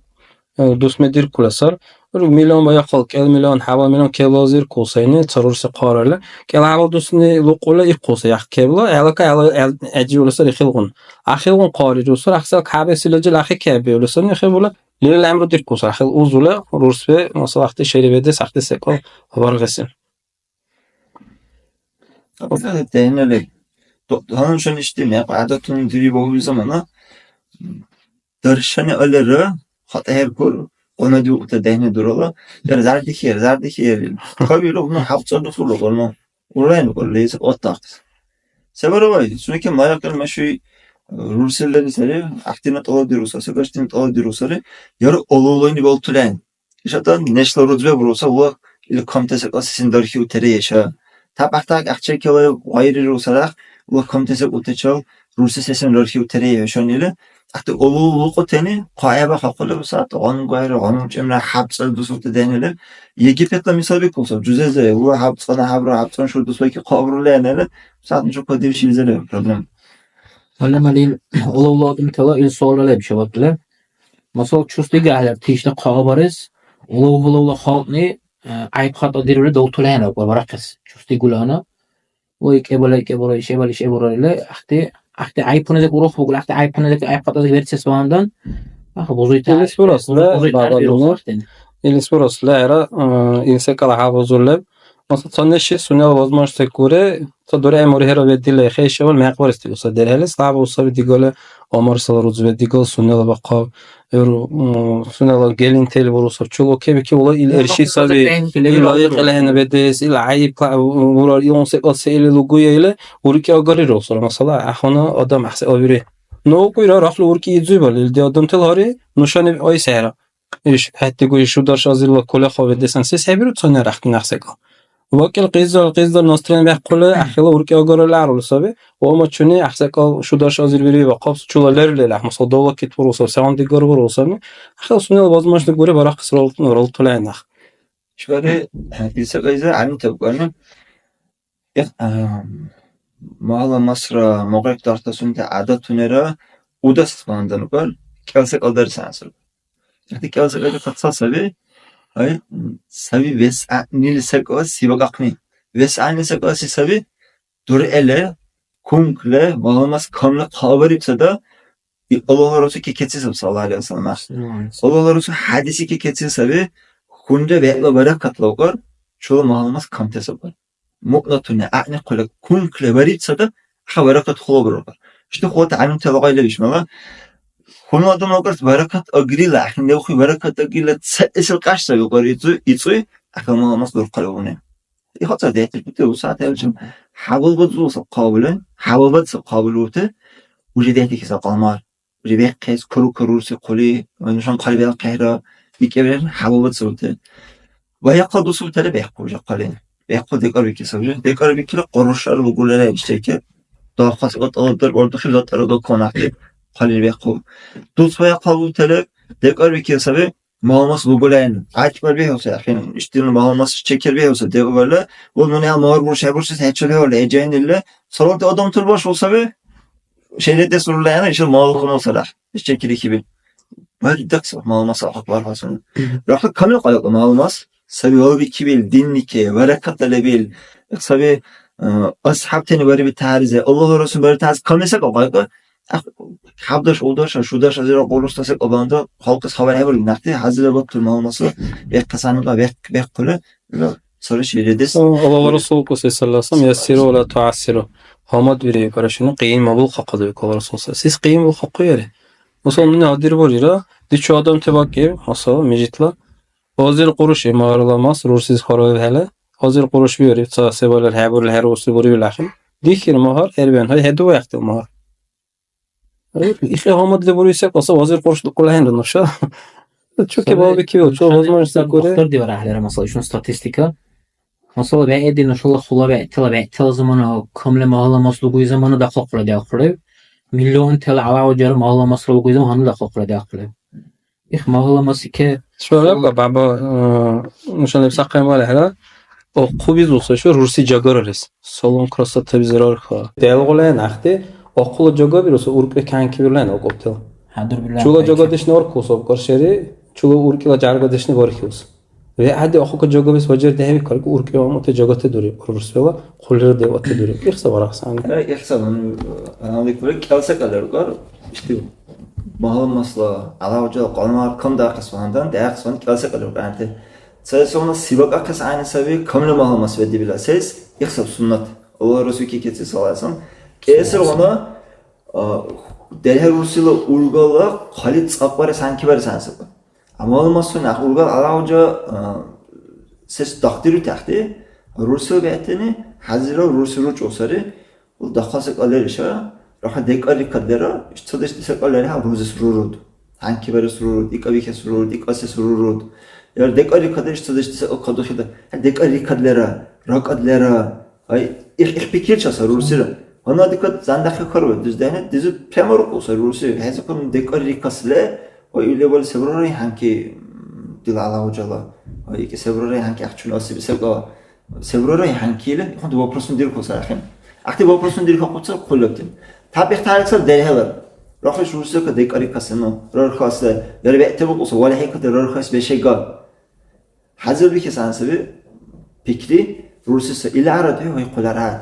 э, дусме диркула сар. Ир миллион баяхъал, кӀел миллион, хӀябал миллион кебла зиркул сайни, царурси хъарали. КӀел хӀябал дусни лукъула ихъуса, яхъ кебла, гӀелака, гӀела, гӀел, гӀедиула сар ихилгъун. Ахилгъун хъари русар, ахсел кабесила жил ахи кебиула сар, нехебула, Лерил гӀямру диркус, ахил узула рурсбе, масала, ахъти шери бедес, ахъти секӀал баргъеси. ДехӀнали, то-, гьанна нушани ишди мякьи гӀядатуни дири багьуди замана, даршани алара, хатӀа хӀеркур, къуна диубта дехӀни дурала, яра зардихьер, зардихьер. Кавиру, ну, хӀябцӀа духула, ну. Урайна кӀур лезиб оттахъес. Се барабай, сунеки маракьил машуй, рурсилани сари, ахтина тӀаладирусари, гашдин тӀаладирусари, яра олулани балтулайн. Ишатан нешла рузбе буруса, ула ил камтеса кьаси син дархиу терееша. Тапахтак ахчекила гъайри русарах, ула камтеса кутечал, рурси сесен дархиу тереешан или, Ахти уллукъутани хъваэба хахъули бусягӀят гъангвайра, гъамчимра хӀябцӀали дусурти дехӀнили, Египетла мисал бикӀуса, жузезе, ура хӀябцӀана хӀябра, хӀябцӀан шур дусвайки хъабрули гӀягӀнили, бусягӀят нуша кадив шилизали проблема. Гьалли-малил, улавла адамтала ил суалра леб жавабли. Масала, чус дигахӀелар тишла хъа барес, улав-улавла халкьни, э, гӀяйб-хатӀа дирули давтули хӀенаб барахъес, чус дигули гьанна. Ой, кӀебала, кӀебала, ишебала, ишебаралли, ахъти, ахъти гӀяйпуназик урухбукӀули, ахъти гӀяйпуназик, гӀяйпхатӀазик верцес багьандан, аха, бузуйта, илис бурасла, бузуй-, бузуй-, багьандан, бузуй-, ахъти. Илис бурасла, хӀера, э, ил секӀал гьаб бузули леб. Масала, ца нешли сунела возможность куре, ца дури гӀямрули хӀера бедили, хӀейшавал мякьбарес дигуса дерхӀели, слабо саби дигули, ва марсала рузби дигули сунела бахъал. ГӀур, м, сунела гелинтели буруса, чула кебикибула ил эрши саби, ил лайикьила хӀена бедес, ил гӀяйиб ка-, бурар, илгъуна секӀал се или лугуя или, уркӀи агарирулсура, масала, гӀяхӀна адам гӀяхӀси авири. Ну укуйра рахли уркӀи идзуйбал, илди адамтала гьари, нушани ай сехӀра. Иш, хӀед дигу, иш шударш азирла кулехъа бедесан, сес хӀебиру цани рахли някъ секӀал? ВакӀил къизал-къизал настроение бяхъули, гӀяхӀила уркӀи агарли гӀярули саби. Ва амма чуни гӀяхӀсакӀал шударш азир бири ва хъабс чула лерли, гӀяхӀ, масала, давла кит бургу саби, сегъуна дигар бургу саби. ГӀяхӀил сунела возможность гури барахъес ралтун, ралтула гӀяйнахъ. ИшбархӀи, э, ил секӀайза гӀягӀнитабкӀарна. Эх, ам, мала масра мукьрек дартасунти гӀядатунира удас бандан кӀар, кӀел секӀал дарес гӀясар. Ихти кӀел секӀал каца саби, ай, саби вес гӀягӀнили секӀал сибакахъни. Вес гӀягӀнили секӀал си саби, дургӀели, кункли, мала мас камли хъабарибцада, И Аллагьла Расул кекеци саб, саллаллагьу гӀялайгьи ва саллам. Саллаллагьу гӀялайгьи ва саллам. Аллагьла Расул хӀядиси кекеци саби, хунра вегӀла баракат лавкьар, чула магьлумас камти сабар. Муънатуни гӀягӀни хъула кункли барибцада, хӀя баракат хула бургар. Ишди хулати гӀялимтала гъай леб ишмала. Хьунул адам лавкьарти баракат агрила, ахӀен левхъи баракат агрила, ца эсил кьяш саби кьар ицу-, ицуй, ахӀен магьлумас дурхъали уни. Ихъа ца дехӀти бути, усати гьалчи хӀябалбад зулса кабули, хӀябалбад ца кабулбути, уже дехӀти киса кьалмар. Уже бехъес, куру-курурси хъули, ва нушан хъали белкъехӀра, бикӀебирехӀе хӀябалбад ца бути. Ва яхъа дусубтали бехъу уже хъали. Бехъу декӀарбикеса уже. ДекӀарбикили къурушар лугулара иштяйки. Дахъал секӀал тӀалабдариб, ардухиб затӀара дакунахъи. Хъали бехъу. Дус ва яхъа бутали декӀарбикеса саби. Малмас лугулайн, гӀяхӀбар бихӀуса, ахӀен, ишдирну малмас чекер бихӀуса, дегӀвала, ва нуни гьал магьар бурш хӀебуршес хӀечил хӀевали, гӀежаинилла, салати адамтул башул саби, шелетес рулайна, ишил малхунал салахӀ, иш чекери хиби. Баридахъ са, малмас ахъ бархасун. Мгм. Рахли камил къалакъа малмас, саби валби кибил, диннике, баракатла лебил, саби, э, асхӀябтани бариби таризе, Аллагьла Расул бари тариз, камил са къалакъа, ХӀябдаш, улдаш, шудаш азира къуруста секӀал баланта халкьес хабар хӀебарили, нахти хӀязира батур малмасла бехъ касанила бехъ, бехъ хъули, ила сари шилидес. Аллагьла Расул кӀуси саллаллаху алейхи ва саллям, «Яссиру ва ла туассиру». Гьамадбири, барашуни къиян мабулхъахъули, викӀула Расул са. Сис къиян булхъахъуйари? Мисал, нуни гьадирбарира, дичу адамти бакӀиб, масала, мижитла. Азир къуруш имарла мас, рурсис хьарбаибхӀели, азир къуруш биури, ца се балар хӀебурли хӀеруси бурибил ахӀен. Дихир магьар, хӀербиан, гьай, хӀеду ваяхътил магьар. Ихъи гьамадли бури секӀал саб, азир къурш дукьула хӀенра нуша. Чуки балбикибил, чула возможность дакӀури. Бахтар дивара гӀяхӀлира, масала, ишгъуна статистика. Масала, бегӀ эди нушала хъула бегӀтала, бегӀтала замана, камли магьла мас лугуй замана дахъахъула дяхъули. Миллионтала гӀялавжара магьла масра лугуй замана гьанна дахъахъула дяхъули. Их, магьла масике. Шура, баба, э, нушани сахъем валехӀра, о, хъу бизуса шу рурси жагарарес. Салон красотабизир арха. Делгъула нахти, о, хъула жагабируса, уркӀи кянкибирлан окӀубтил. ХӀядурбирла. Чула жагадешни архус, обкар шери, чула уркӀила жагадешни бархиус. ВегӀади ахъука жагабис ваджар дехӀеби карги, уркӀи амати жагати дури, урбурсвела хъулира девъати дури. Ихса барахсан. Э, ихса, ну, аналикура, кялса калер кар, ишти. Магьла масла, гӀялавжала къалмагъар камдахъес вандан, дяхъес ван кьял секӀал букьянти. Цаэсилгъуна сибакахъес гӀягӀни саби, камли магьла мас ведибила сес, ихсаб суннат. Аллагьла Расул кекеци, саллаллаху алейхи ва саллям, кӀиэсилгъуна, а, дерхӀе рурсила ургала хъали цӀакьбарес гьанкибарес гӀягӀни саби. Амма магьла масуни ахъ ургал гӀялавжа, а, сес дахъдирути ахъти, рурсила бегӀтани, хӀязирал рурси ручӀу сари, Ил дахъал секӀал лер иша, рахли декӀаррикад лера, ишцадеш секӀал лер, гьа, рузес руруд. ГьанкӀ барес руруд, икӀа бихес руруд, икӀа сес руруд. Яр декӀаррикад лер, ишцадеш секӀал кадухида. ГьатӀ декӀаррикад лера, ракӀад лера. Ай, их, их пикрича са рурсира. Гьанна дикад зандахъи карва, дуздехӀе, дизу прямо рукъу са рурси. ХӀезакун декӀаррикас ле, ой, ил левал се бурара гьанкӀ, м, дила гӀялавжала. Ой, икӀи се бурара гьанкӀ ахчуна аси бисекӀала. Се бурара гьанкӀ или, ихъунд вопросун дирхъу сарахъи. Ахъти вопросун дирхъахъуцар хъулибти. Табихъ тарихъсар дерхӀелар. Рахли шурсика декӀарикасину, рархасли, яра бегӀти букӀуса, валхӀикати рархайс бешега. ХӀязир бихес гӀян саби, пикри, рурси са, ил арад хӀу, хӀу хъуларад.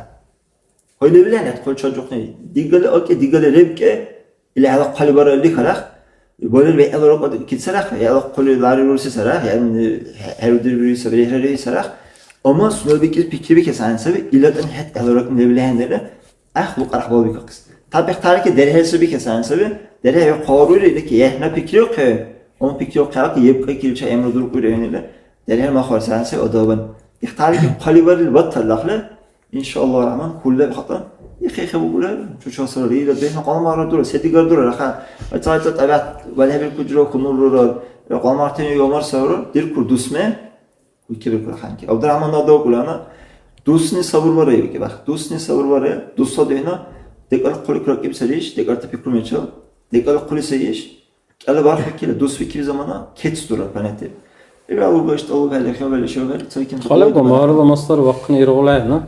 Хъули билан, хӀед хъули чарухъни. Дигали акӀи, дигали ребкӀи, или гьала хъалибаралли карах. Балил вегӀла ракӀа кицарах, вегӀла хъули лари рурси сарах, яни хӀерудирбируси саби, рехӀрариси сарах. Амма сунела бикӀес пикрибикес гӀян саби, илатани хӀед гьала ракӀни лебли гьаннили, гӀяхӀ лукьарахъ балбикахъес. Табихъ тарики дерхӀел саби кес гӀян саби, дерхӀе хъарури, илики гӀяхӀна пикриухъи, амма пикриухъи гьалаки ебкьи килча гӀямру дуркӀури гьаннили, дерхӀел махвар саби гӀян саби адабан. Ихтарики хъалибарили баттал дахъли, Иншалла Рахман, хъулиб хатӀа. Ихъ-ихъ букӀули, чучасра лира, дехӀна кьалмара дура, се дигар дура, раха, ца-ца тӀабигӀят валхӀебиркуджира, хьунул рурар, кьалмартани юмар савра, диркур дусме, Уки биркур ханки. Абдурахман Надавкулана дусни сабур барай, уки бах. Дусни сабур барай, дусла духӀна декӀар хъули куракиб сариш, декӀарта пикрумечил, декӀар хъули саиш, кӀела бархӀи кила, дус викиби замана, кец дура, понятие. Ира алуга, ишт алуга, хӀели, хӀели, шо, хӀели, цайкин. Халаб, магьарла маслар вахъни иргъулайна.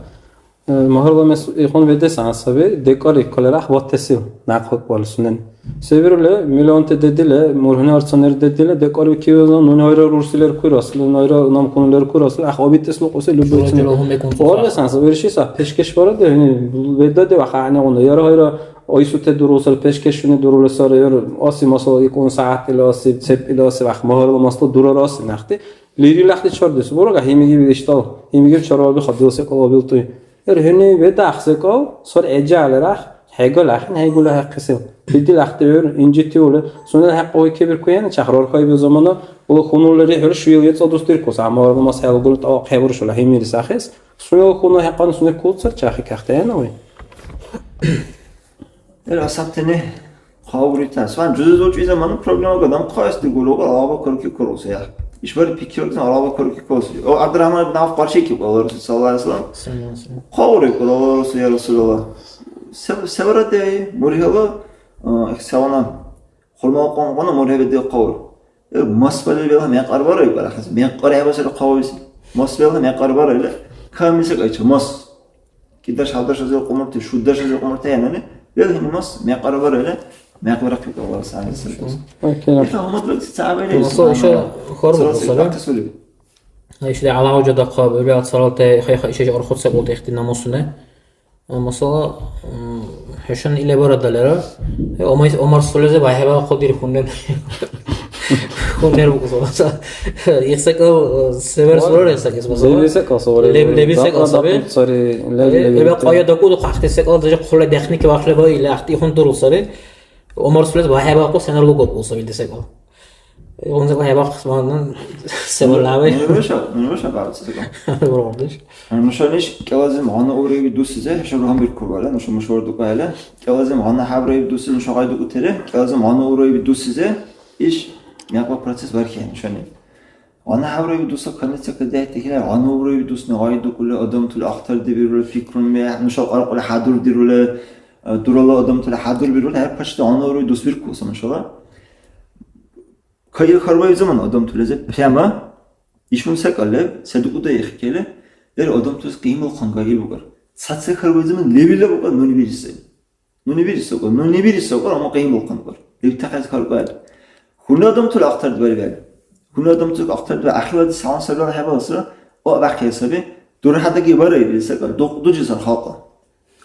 Э, магьарла мес ихъун бедес гӀян саби, декӀар иккалара ахӀбатесил, някъ хӀукбарли сунени. Се бирули, миллионти дедили, мургьуни арцанери дедили, декӀар иккиула, нуни гьайра рурси леркуира, асли гьайра намкуни леркуира, асли ахъ обитес лукьуси любой цена. Дила гьуни кунцуса. Валес гӀян саби, ирши са, пешкеш баради, гьуни бедади ва хӀягӀнигъуна. Яра гьайра ойсуте дурусар, пешкешуни дурули сари, яра аси масала икӀун сягӀятли аси, цепили аси, ахъ магьарла масла дурара аси някъти. Лерил ахъти чардес бурага, гьимиги биштӀал, гьимиги чарваби хаддил секӀал абилтӀуй. Эр хӀуни бедахъ секӀал, сар гӀеджалирахъ, хӀегал ахӀен, хӀейгули ахӀехъесил. Дидил ахъти гӀур, инжитиули, сунела хӀякьу гьикибиркуяна, чяхӀрархайби замана, ула хьунуллири хӀур шуил вецӀал дус диркус, амма варгумас хӀелгули тӀавакь хӀебуршула гьимилис ахӀес, сунела хьуна хӀякьан сунела кулцар чяхӀикахъес гӀягӀниули. Эр асабтани хъа уритас. Ван жузи зулчӀи замана проблемака дам хъайс дигулуга алаба карки куруса я. Ишбар пикиркна алаба карки куруса. О, Абдурахман ибн Авф къаршики, Алла Расул саллаллаху алейхи ва саллям. Саллаллаху алейхи ва саллям. Хъа ури, Алла Расул, я Расулалла. Се-, севара де мургьила, а, савана. Хурмала къом гъона мургьила де хъа ури. Э, мас бале бела мекъар барай, барахас. Мекъар хӀебасар хъа ури. Мас бела мекъар барай, ле. Камиса кайча, мас. Кидаш, гьалдаш азир кьумурти, шуддаш азир кьумурти хӀенани, вегӀни мас мякьара барили, мякьбара хъиб Аллагь сагӀли саркус. Окей. Иха гьамадлугси ца гӀебали. Масала, иша хьарбулхъу саби. Ишди гӀяла гьужа дахъал, бебегӀ царалти хай-хай ишачи архуд секӀулти ихти намусуни. Масала, м, хӀушани илабара далера. Э, Омар, Омар Сулезиб гӀяхӀяба хъу дир хьунен. Хьунер букӀуса. Их секӀал, э, север сурар их секӀал, масала. Леби секӀал савар. Леб-, леби секӀал саби. Леби, леби. Эба къая дакӀуду къахти секӀал, даже хъула техника вахлеба или ахти хун дуру саби. Омар Сулез вахӀебахъу сенар лугу саби ди секӀал. Э, унза вахӀебахъу сманан север лаби. Нуша, нуша бавци секӀал. Бургъурдиш. Нушаниш кӀелазим гьанна уреби дусизе, хӀушаб гьанбиркурвара, нуша мушавар дукӀахӀела. КӀелазим гьанна хӀябраиб дуси, нуша гъай дукӀутири. КӀелазим гьанна уреби дусизе, иш мякьла процесс бархьехӀе нушани. Гьанна хӀябраиб дуса коалиция кадехӀе дихьира, гьанна уреби дусни гъай дукӀули, адамтули ахтардибирули, пикруми, нуша кьаркьули хӀядурдирули, э, дурала адамтули хӀядурбирули, хӀяр пачти гьанна уреби дус биркуса нушала. Кайил хьарбаиб замана адамтулази прямо ишгъуна секӀал леб, се дукӀудаихъили, эр адамтас кьимулхъан гагил букӀар. Ца-ца хьарбаиб замана лебилра букӀар, нуни бириси. Нуни бириси букӀар, нуни бириси букӀар, амма кьимулхъан букӀар. Лебтахъес хьарбаиб. Хьуна адамтула ахтардибариб. Хьуна адамтула ахтардибариб. Ахирварди салам сабрала хӀебалсра, о, бяхъи саби. ДурхӀядаги барай, ил секӀал, дукь-, дучӀи сар халкьла.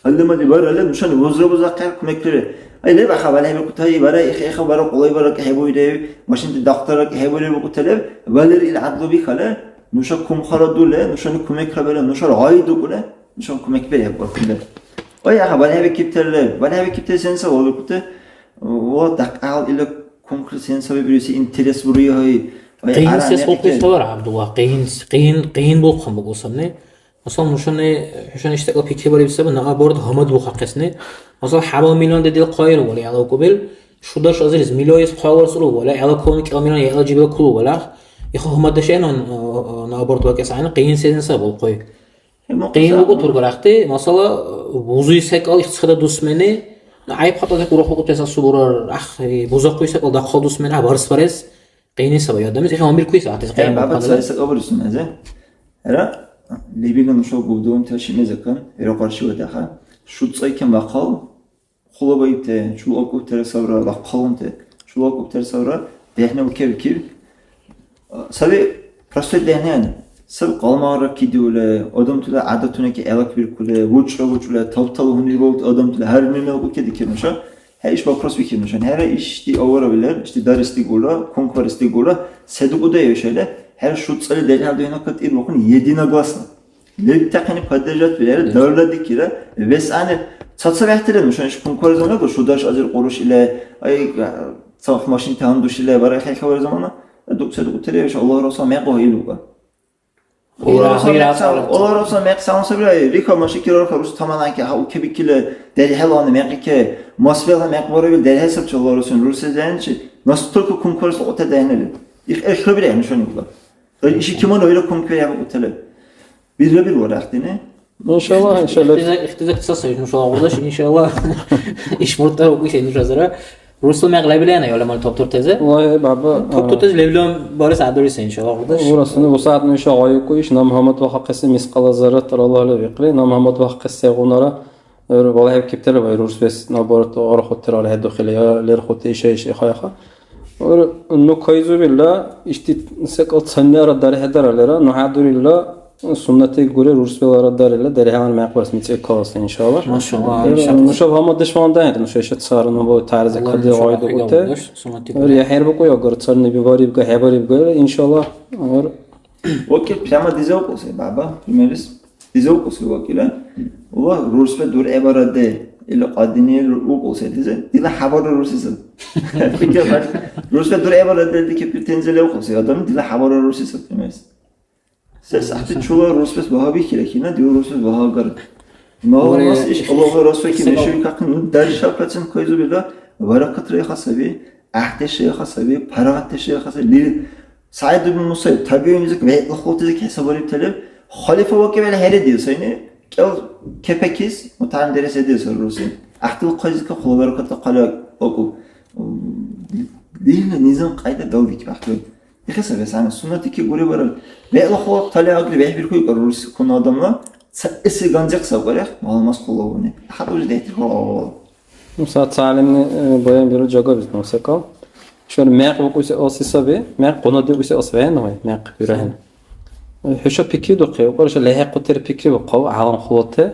Гьалли-малли баралли, нушани вузра-бузахъяр кумекбирар. Ай, лебаха, валхӀебиркутаи, бара, ихӀеха, бара, къулай бара, кахӀебуири, машинти дахъдара кахӀебуири букӀута леб, валер ил гӀядлу бихалли, нуша кумхара дули, нушани кумекра бара, нушара гъай дукӀули, нушани кумекбирехӀе баркули. Ай, аха, валхӀебикибтали леб, валхӀебикибтали сен саби биркути, ва дахъал ила кумкри сен саби бируси интерес буруй, ай, ай, къин ара сес мекъи хӀукьи ке. Савар, ГӀябдулла, къин, къин, къин булхъан букӀусабни. Масала, нушани, хӀушани ишдакьла пикрибариб саби, наоборот, гьамадбухъахъесни. Масала, хӀябал миллион дедил хъайру вали гӀелавкӀубил, шудаш азирис миллионис хъа варцӀулу вала, гӀела кулуни кӀел миллион гӀела жибила кулу вала. Иха гьамаддашаэна, наоборот, вакӀес гӀягӀнили, къин сезин сабулхъуй. Къин лугу тургарахъти, масала, бузуй секӀал ихцада дусмени, гӀяйб хатӀази урухбукӀутес асубурар, ах, бузахъуй секӀал дахъал дусмени, а барсбарес. Къини саби адамис, ихӀе гьанбиркули сагати. Э, къин баба, бухъадала. Цаэс акӀубрисунази. Эра, лебилра нуша губдугъунти шимазакан, эра къаршивадяхъа. ШуцӀайкан бахъал, хъулабаибти, чула акӀубтира сабра, бахъалунти, чула акӀубтира сабра, дехӀни укебикиб. Саби простой дехӀни, саби къалмагъра кидиули, адамтала гӀядатунаки гӀелакбиркули, учӀра-учӀули, тал-тала гьунибалти адамтала гьар мер-мер укедикиб нуша. ХӀе, иш вопрос бикиб нушани. ХӀера, ишди авара вилар, ишди дарес дигула, кункварес дигула, се дукӀудая ишала? ХӀера, шуцӀали дерхӀал духӀнакад ил бухъун единогласно. Лебтахъини поддержать вирара, давла дикира, вес гӀягӀнили, цаца бехӀтира нушани иш кункварес гьанагу, шудаш азир къуруш ила, ай, цахъ машин тагьандуш ила, бара хӀяхӀява замана, дук се дукӀутира, иша Аллагь Расул мякьу ил уга. Ира, Аллагь Расул ира, мякьсан, ира. Аллагь Расул мякьсан сабира, рика машикира, рика рус тамананки, ха, укебикила, дерхӀелани мякьике, масвела мякьбарабил дерхӀе сабчи Аллагь Расул, русезянчи, настолько кункварес лугӀута дайнали. Их, их, хабира, нушани була. То есть иши киман ойра кункве яба утале. Бирра бир варахтине. Иншалла, иншалла. Ихтиза-, ихтиза ца сай, нушала гъурдаш, иншалла. Иш муртара укуси нушазара. Рурсла мякьлабилена, я уламал топтуртезе. Вай, баба, топтуртезе левлам барес адуриса, иншалла, гъурдаш. Урасуни, усаат нуша гъайуку иш, нам гьамад вахахъеси мискъала зарратар Аллагьла викьри, нам гьамад вахахъес сегъунара, эр, балахӀеб кибтира вай, рурсбес, наоборот, архутира алхӀедухъили, я лерхути иша, иша, иха, иха. Эр, ну, кайзубилла, ишди секӀал цаннара дархьедаралира, ну, хӀядурилла, суннати гури рурсбелара дарила, дархьалан мякьлабарес мицӀиркаласи, иншалла. Машалла, эр, иншалла. Нушаб гьамаддеш вандан, нуша иша цара, ну, бо, тарзи Алла кади нушаб гъайдукӀути. Гьамаддеш, суннати гури. Эр, я хӀербукӀу, я гарцарни бибарибга, хӀебарибга, иншалла. Эр, Окей, прямо диза укуси, баба, примерис. Диза укуси вакила. Ула рурсбе дур эбараде, или кьадини укуси, дизе, дила хабар рурсиса. Фикир баш. Рурсбе дур эбараде, дике претензия ле укуси, адам дила хабар рурсиса, примерис. Се сахти чула рурсбес багьа бихира, хина, дила рурсбес багьа гар. Мала Оре, нас иш Аллаху Расул ки хисаба- мешуи какин, ну, дариша процент кайзу била, баракат реха саби, ахтеш реха саби, парагат реха саби, лир Саид ибн Мусайиб, табиунизик, вегӀла хултизик хӀесабариб талиб, халифа вакӀибхӀели хӀередил сайни, кӀел кепекис мутагӀялим дерес хӀедил сари рурси. ГӀяхӀтил хъайзика хъула баракатла хъали акӀуб. Динна низам-кьяйда далдикиб гӀяхӀтил. Ихи саби сани, суннати ки гури барал. ВегӀла хъула тали агли бехӀбиркуй кӀар рурси хьуна адамла, ца эси ганзихъ саб кӀарех, маламас хъулавуни. АхӀятӀ уже дехӀдирхьула авал. Мисал, ца гӀялимли, э, баянбиру жагабиз, ну, секӀал. Ишар мякъ букӀуси алси саби, мякъ къунадиуси алси вегӀну вай, мякъ бирахӀен. Э, хӀуша пикридухъи, укьар иша лехӀяхъутира пикрибухъав, гӀялам хъулати,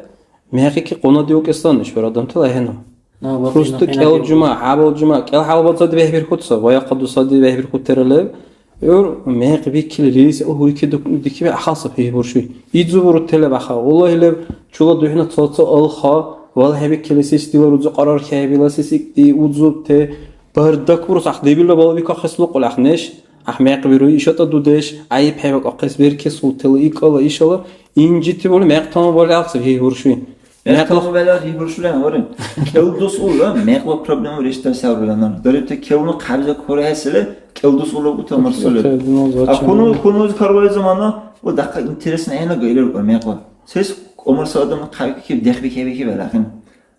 мякъики къунадиукӀеслан ишбар адамтала ахӀену. Ну, вот. Просто именно кӀел къунадиу- жума, хӀябал жума, кӀел хӀябал бацади бехӀбирхьуца, ваяхъа дусади бехӀбирхьутира леб. ГӀур мекъ бикили лилис гӀур гьуйки дук-, дикиби ахъал сабхӀи буршуй. Идзубуру телебаха. Валлагьи леб, чула духӀна ца-ца алха, валхӀебикили сис дила рузу къарар хӀебила сис икӀди удзубте, бардак бурус ахъ дебила балбикахъес лукьул ахъ неш, ахъ мекъ бируй, ишатӀа дудеш, гӀяйиб хӀебакӀахъес беркес ултела икӀала ишала инжити були мекъ тамабали ахъ сабхӀи буршуй. Мекъла хӀу белар гьибуршули гьаварен. КӀел дус ула мекъла проблема решдайсаурла нана. Дарибти кевну хъябза курахӀесили, кӀел дус ула ута марсули. Кевну А хьуну, зачем? Хьуну карвай замана, ва дахъа интересно гӀена гайрар ва мекъла. Сес умарса адам хъябикиб, дехбикебикиб алахин.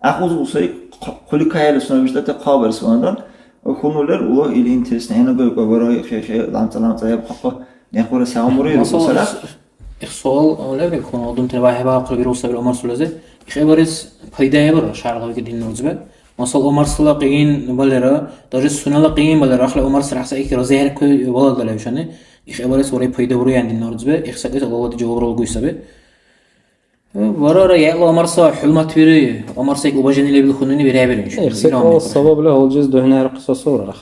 Ахуз усай, хъ-, хъули кайла суна виштӀати хъабарс вандан, ва хьуну лер ула или интересно гӀена гайрар ва вара хе-хе, ламца-ламца яб хъапа, мекъла сагъмури Масала, русара. Их суал лебри хьуна, адамтира вяхӀяба ахъри вирусабира умарсулази. Их хӀебарес пайда хӀебара шаргӀалги динна узби. Масал, умарсала къигин балера, даже сунела къигин балера, ахъли умарсира хӀяса их разихӀеркуй валадла левшани. Их хӀебарес варай пайда буруян динна узби. Их сакӀес Аллагьла жавабра лугуй саби. Варара, яла умарса хӀурматбири, умарса ик уважение лебил хьунуни бирхӀебиру. Их секӀал сабабли гьалжиз духӀнарахъес асубра.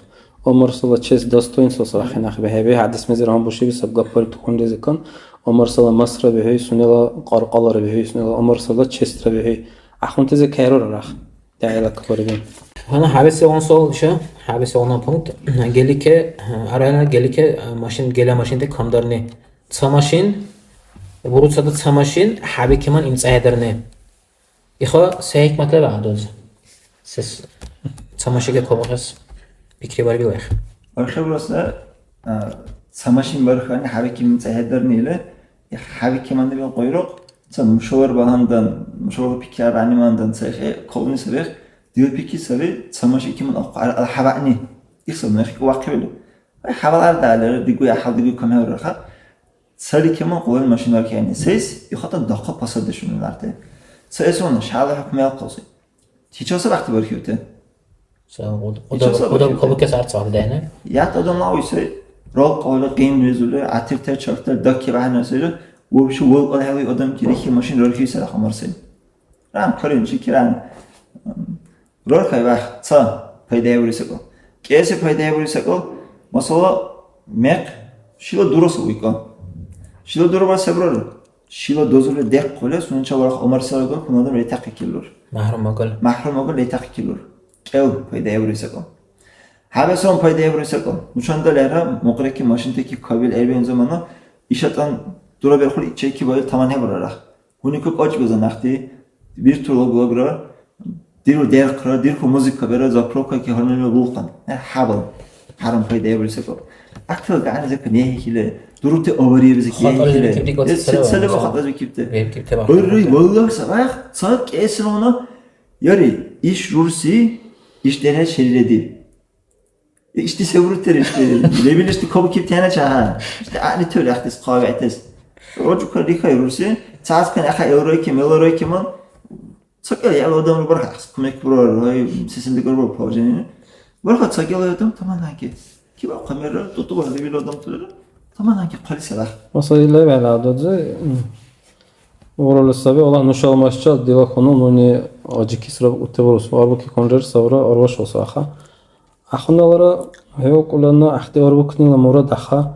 Умарсала честь, достоинство сарахъи нахъ бехӀеби, хӀядисмезир гьанбушиби саб гапбариб тухумлизикан, умарсала масра бихӀуй, сунела кьаркьалара бихӀуй, сунела умарсала честьра бихӀуй. Ахунтизи кайрура рах. ДягӀила кабарибин. Гьанна хӀябэсиван суал иша, хӀябэсиван пункт. Гелике, арайна гелике, машин, гела машинти камдарни. Ца машин, буруцада ца машин, хӀябикиман имцӀаэдарни. Иха се хӀикмат леба адуз? Сес ца машиге кабухес пикри барби вайх. Архивласа, а, ца машин бархани хӀябиким цахӀедарни или, и хӀябикиманни бил къуйрукъ, ца мушавар багьандан, мушавар пикри аргӀянимандан цайхи кавни сабих, дил пикри саби, ца машин киман ахъу ар-, алхӀябаъни. Ихсаб нехик вахъхӀивли. Ай, хӀябал ардалира, дигуй ахӀал, дигуй камхӀевраха. Цали кеман къулайли машина бархьехӀе. Сейс ихатӀа дахъал пасаддешуни ларти. Ца эсона шала хӀукму ялкъуси. Сейчас рахти бархьиути. Ца худаб кабукес арц вархьдехӀе. Ят адам лависи, рал къала къин везули, атиртер чартер дакки бяхӀнасили, вообще вал къалхӀели адам кирихи машин рархиси рахамарси. Ран, карин, чи киран. Рархай вах, ца пайдаеври секӀал. КӀеси пайдаеври секӀал, масала, мекъ, шила дураса уйкан. Шила дураба се бурара? Шила дозули дехъули, сунеча варх умарсараган, хьунадам ретахъи килур. Махрум агал. Махрум агал ретахъи килур. КӀел пайдаеври секӀал. ХӀябэсалан пайдаеври секӀал. Нушанда лера, мукьрики, машинтики, кабил, эрбен замана, ишатӀан дураберхули, чейки байил таман хӀебурарах. Гьунику кьакьбизан ахъти, биртур лаг-лагра, диру дерхъра, дирху музыка бера, заправка ки гьаннила булхъан. Э, хӀябал. ХӀярам пайда эбри секӀал. Ахътала гӀягӀнизакка нехӀихьили, дурути авариябизик хатӀализибикибти нехӀихьили. Э, се-, селеба хатӀализибикибти? Бебкибти бархьибти. Гьарри, валлагь, сабах, ца кӀеси вана, яри, иш рурси, иш дерхӀе шерирedi. Ишди се бурутири, ишди лебил ишди кабукибти гьанача, гьа. Ишди гӀягӀнитули ахъдес, хъа вегӀтес. Ручка рихай рурси, цацкан яха элройки, мелоройки ман. Ца кӀел яла адамра бархьахъес кумек бурар, гьай, сесен дигар бара положение. Бархьа ца кӀел адам тамананки. Киба хъамерра, тутуба лебил адам тулера, тамананки хъали салах. Масала, ил лебяла ададзе, м, урули саби, Аллагь нушала машча дила хьунул нуни аджикисра утебурус, арбуки конрер савра арвашуса аха. Ахуналара хӀевкӀулана гӀяхӀти арбукнила мурад аха.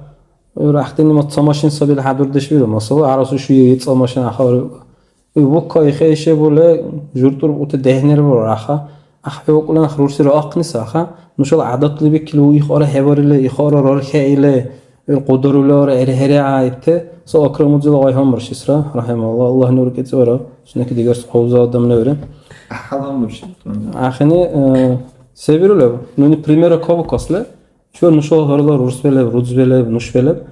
ГӀур гӀяхӀтини ма ца машин сабил хӀядурдеш виру. Масала, гӀярасу шуя ицӀа машин аха. Ибукка ихӀейшебули журтӀурбукьути дехӀнира бурар аха. ГӀяхӀ хӀевкӀулана рурсира ахъни саха. Нушала гӀядатли бикили у ихъара хӀебарили, ихъара рархӀеили, ГӀур кьударулара гӀерхӀеригӀя ибти, ца Акрамудила гъай гьамуршисра, рахӀимагьуллагь, Аллагьни уркӀецӀивара, сунеки дигарси хъулза адам леври. ГӀяхӀял гьамурши. АхӀен, э, се вирули? Нуни примера кабукасли, чула нушала гьарла рурсби леб, рузби леб, нушби леб.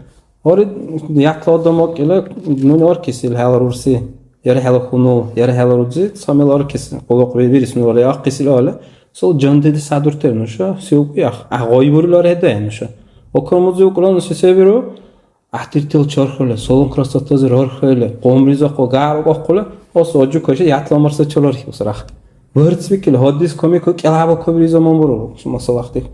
Гьари ятла адам вакӀили, нуни аркис ил хӀела рурси, яра хӀела хьунул, яра хӀела рузи, ца мел аркис, къуллукъ ви-, вирис нуни вара, ахъис ил али, сул жан дедес хӀядуртира нуша, се укӀуяхъ? ГӀяхӀ гъай бурили архӀедая нуша. Акрамудзи укӀула нуша се виру? ГӀяхӀтиртил чархули, салон красотазир гьархӀели, кьумризахъу, гярукахъули, ас аджукайчи ятла марса чалархиусрах. Барцбикили, гьадис камику кӀелгӀяба кабири заман буру, масалахъти.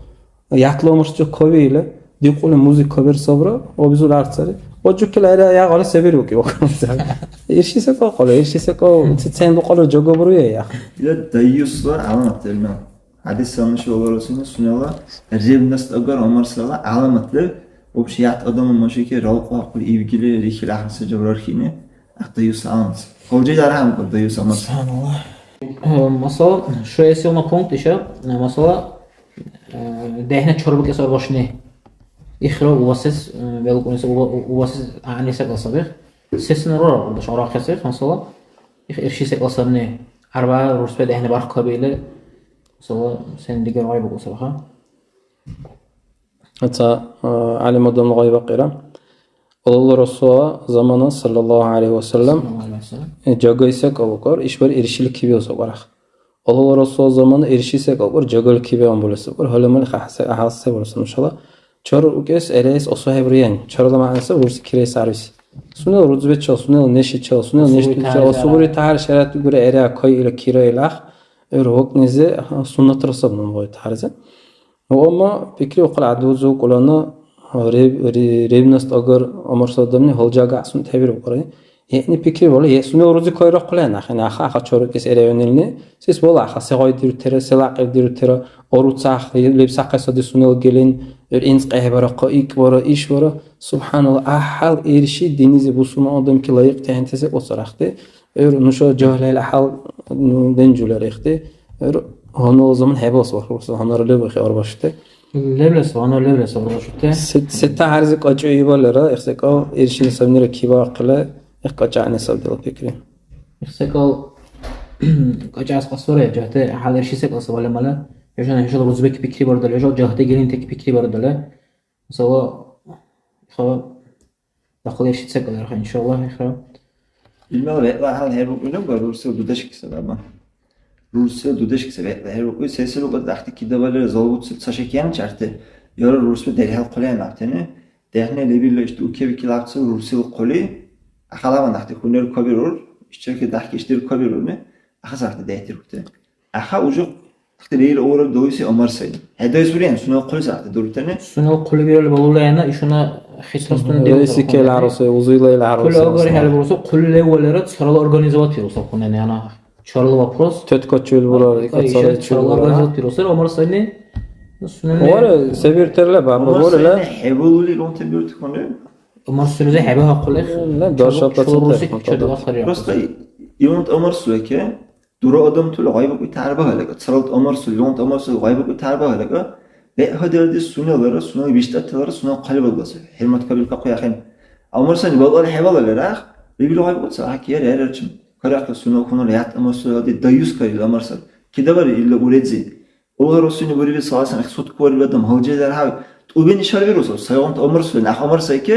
Ятла марса кавиили, дикьули музыка берсабра, обзур арцари. Аджукила эра ягъали се бируки вакамца. Ирши се кьакьули, ирши се кьакьу, цецен букьули жагабуруя я. Ила даюсла гӀяламат лебна. ХӀядисра нуша валарусини сунела ревность агар Умар сала гӀяламат леб, вообще ят адамла машики ралкьу ахъули ивгили рихили ахъси жаврархини, ахъ даюс гӀяламат. Хавжи дархьамкӀур даюс Умар. Субханаллах. Э, масала, шу эсилна пункт иша, э, масала, э, дехӀна чарбукес аргъашни. Ихра увасес, э, велкӀунес, ува-, увасес гӀягӀниса калсабих. Сесен рора, урдаш арахъесих, масала, их ирши секӀал сабни. Арба рурсбе дехӀна барх кабиили, Масала, сен дигар гъай букӀусаба, ха? Ца, а, гӀялим адамла гъай бакьира. Аллагьла Расулла замана, саллаллаху гӀялайхи ва саллям, саллаллаху гӀялайхи ва саллям, э, жагайса кабукар, ишбар иршили кибиуса барах. Аллагьла Расулла замана ирши се кабукар, жагали кибиан булеса бар, гьаламали хахасе, ахасе булеса, машалла. Чар укес, эрес, осухӀебриен. Чарла мягӀна саби рурси кирес гӀяруси. Сунела рузбечил, сунела нешичил, сунела нешдучил, осубури тагьар шаригӀятли гура эра, кай ила кира илгӀяхъ, гӀур вакӀнизи, аха, суннатра саб нуни гъой тагьарзи. Ну, амма пикриухъала гӀядудзу кьулана, рев-, ре-, ревность агар амарсадамни гьалжагахъ сунтхӀебирукьри. Яни пикри вала, е сунела рузи кайрахъули ахӀен, аха, аха чарукес эревенилни, сис вала, аха, се гъай дирутира, се лякьир дирутира, аруцахъ, лебсахъес ади сунела гелин, гӀур инц къехӀбарахъа, икӀ бара, иш бара. Субханалла, гӀяхӀял ирши динизи бусурман адамти лайикьти хӀянтаси кьуцӀрахъти. ГӀур нуша жагьлаил гӀяхӀял, ну, денжулар ихти. ГӀур гьаннала заман хӀебалас вархьурси, гьаннара лебухъи арбашути. Левлас, гьанна левлас аргъашути. Се, сета гьарзи кьачӀу ибалара, их секӀал иршили сабнира кибаахъила, их кьачӀани саб дила пикри. Их секӀал кьачӀас кьасвара, жагьти гьал ирши секӀал саб аламала. ХӀушана, хӀушала рузбек пикри бардали, хӀушала жагьти гелинтек пикри бардали. Масала, иха дахъал ирши секӀал арха, иншалла, ихра. Илмала вегӀла гьал хӀербукӀули, ва рурсила дудешкеса, баба. Рурсила дудешкеса вегӀла хӀербукӀули, сесилра кьяйда ахъти кидавалира залбуциб ца шакияна чарти, яра рурсби дерхӀел хъули ахӀен ахӀтани, дехӀни лебилра ишди укеби килабцев рурсила хъули, ахаламан ахъти хунер кабирур, ишчерки дяхӀки ишдир кабирурни, ахъес ахъти дехӀдиркути. Аха, уже ахъти лерил авара дойси Умар сай. ХӀедайс бурен, сунела хъули сахъти дурутани. Сунела хъули бирали балула яна, ишуна хисра стуна диру. Дойси кел гӀяруси, узуйла ил гӀяруси. Хъули агар хӀяли буруса, хъули левалера царала организовать вируса хъунани ана. Чарла вопрос. Тетка чуил бура, ай, ика ай, царай чуил чарла бура. Организовать вируса, Умар сайни. Сунени. Вара, се биртерла, баба, Умар вара, сайни хӀебалули лунти бирути хъуни. Умар суйзи хӀеба хахъули. Ла, дарша чарла процент руси хӀеба чарла хахъули. Просто и-, илунт Умар суйке, Дура адамтала гъайбакӀуй тяхӀяр багьалака, царалт амарсули, лугъунт амарсули гъайбакӀуй тяхӀяр багьалака, бегӀ хӀядиалди сунелара, сунела биштӀаталара, сунела хъалибалгаса хӀурмат кабиркахъуй ахӀен. Амарсани балкьали хӀебалалра, лебил гъайбакӀуца, гьаки, яра, ярарчим. Карахъес сунела хьунала ят амарсули гьади даюс карил амарсар. Кидавари илла уредзи. Аллагьла Расулни буриби, саллаллаху гӀалайхи ва саллям, их сутку вариб адам гьалжи дархьави, тӀубини шарвирусаб, сайгъунти умурсули, нах умурсайки,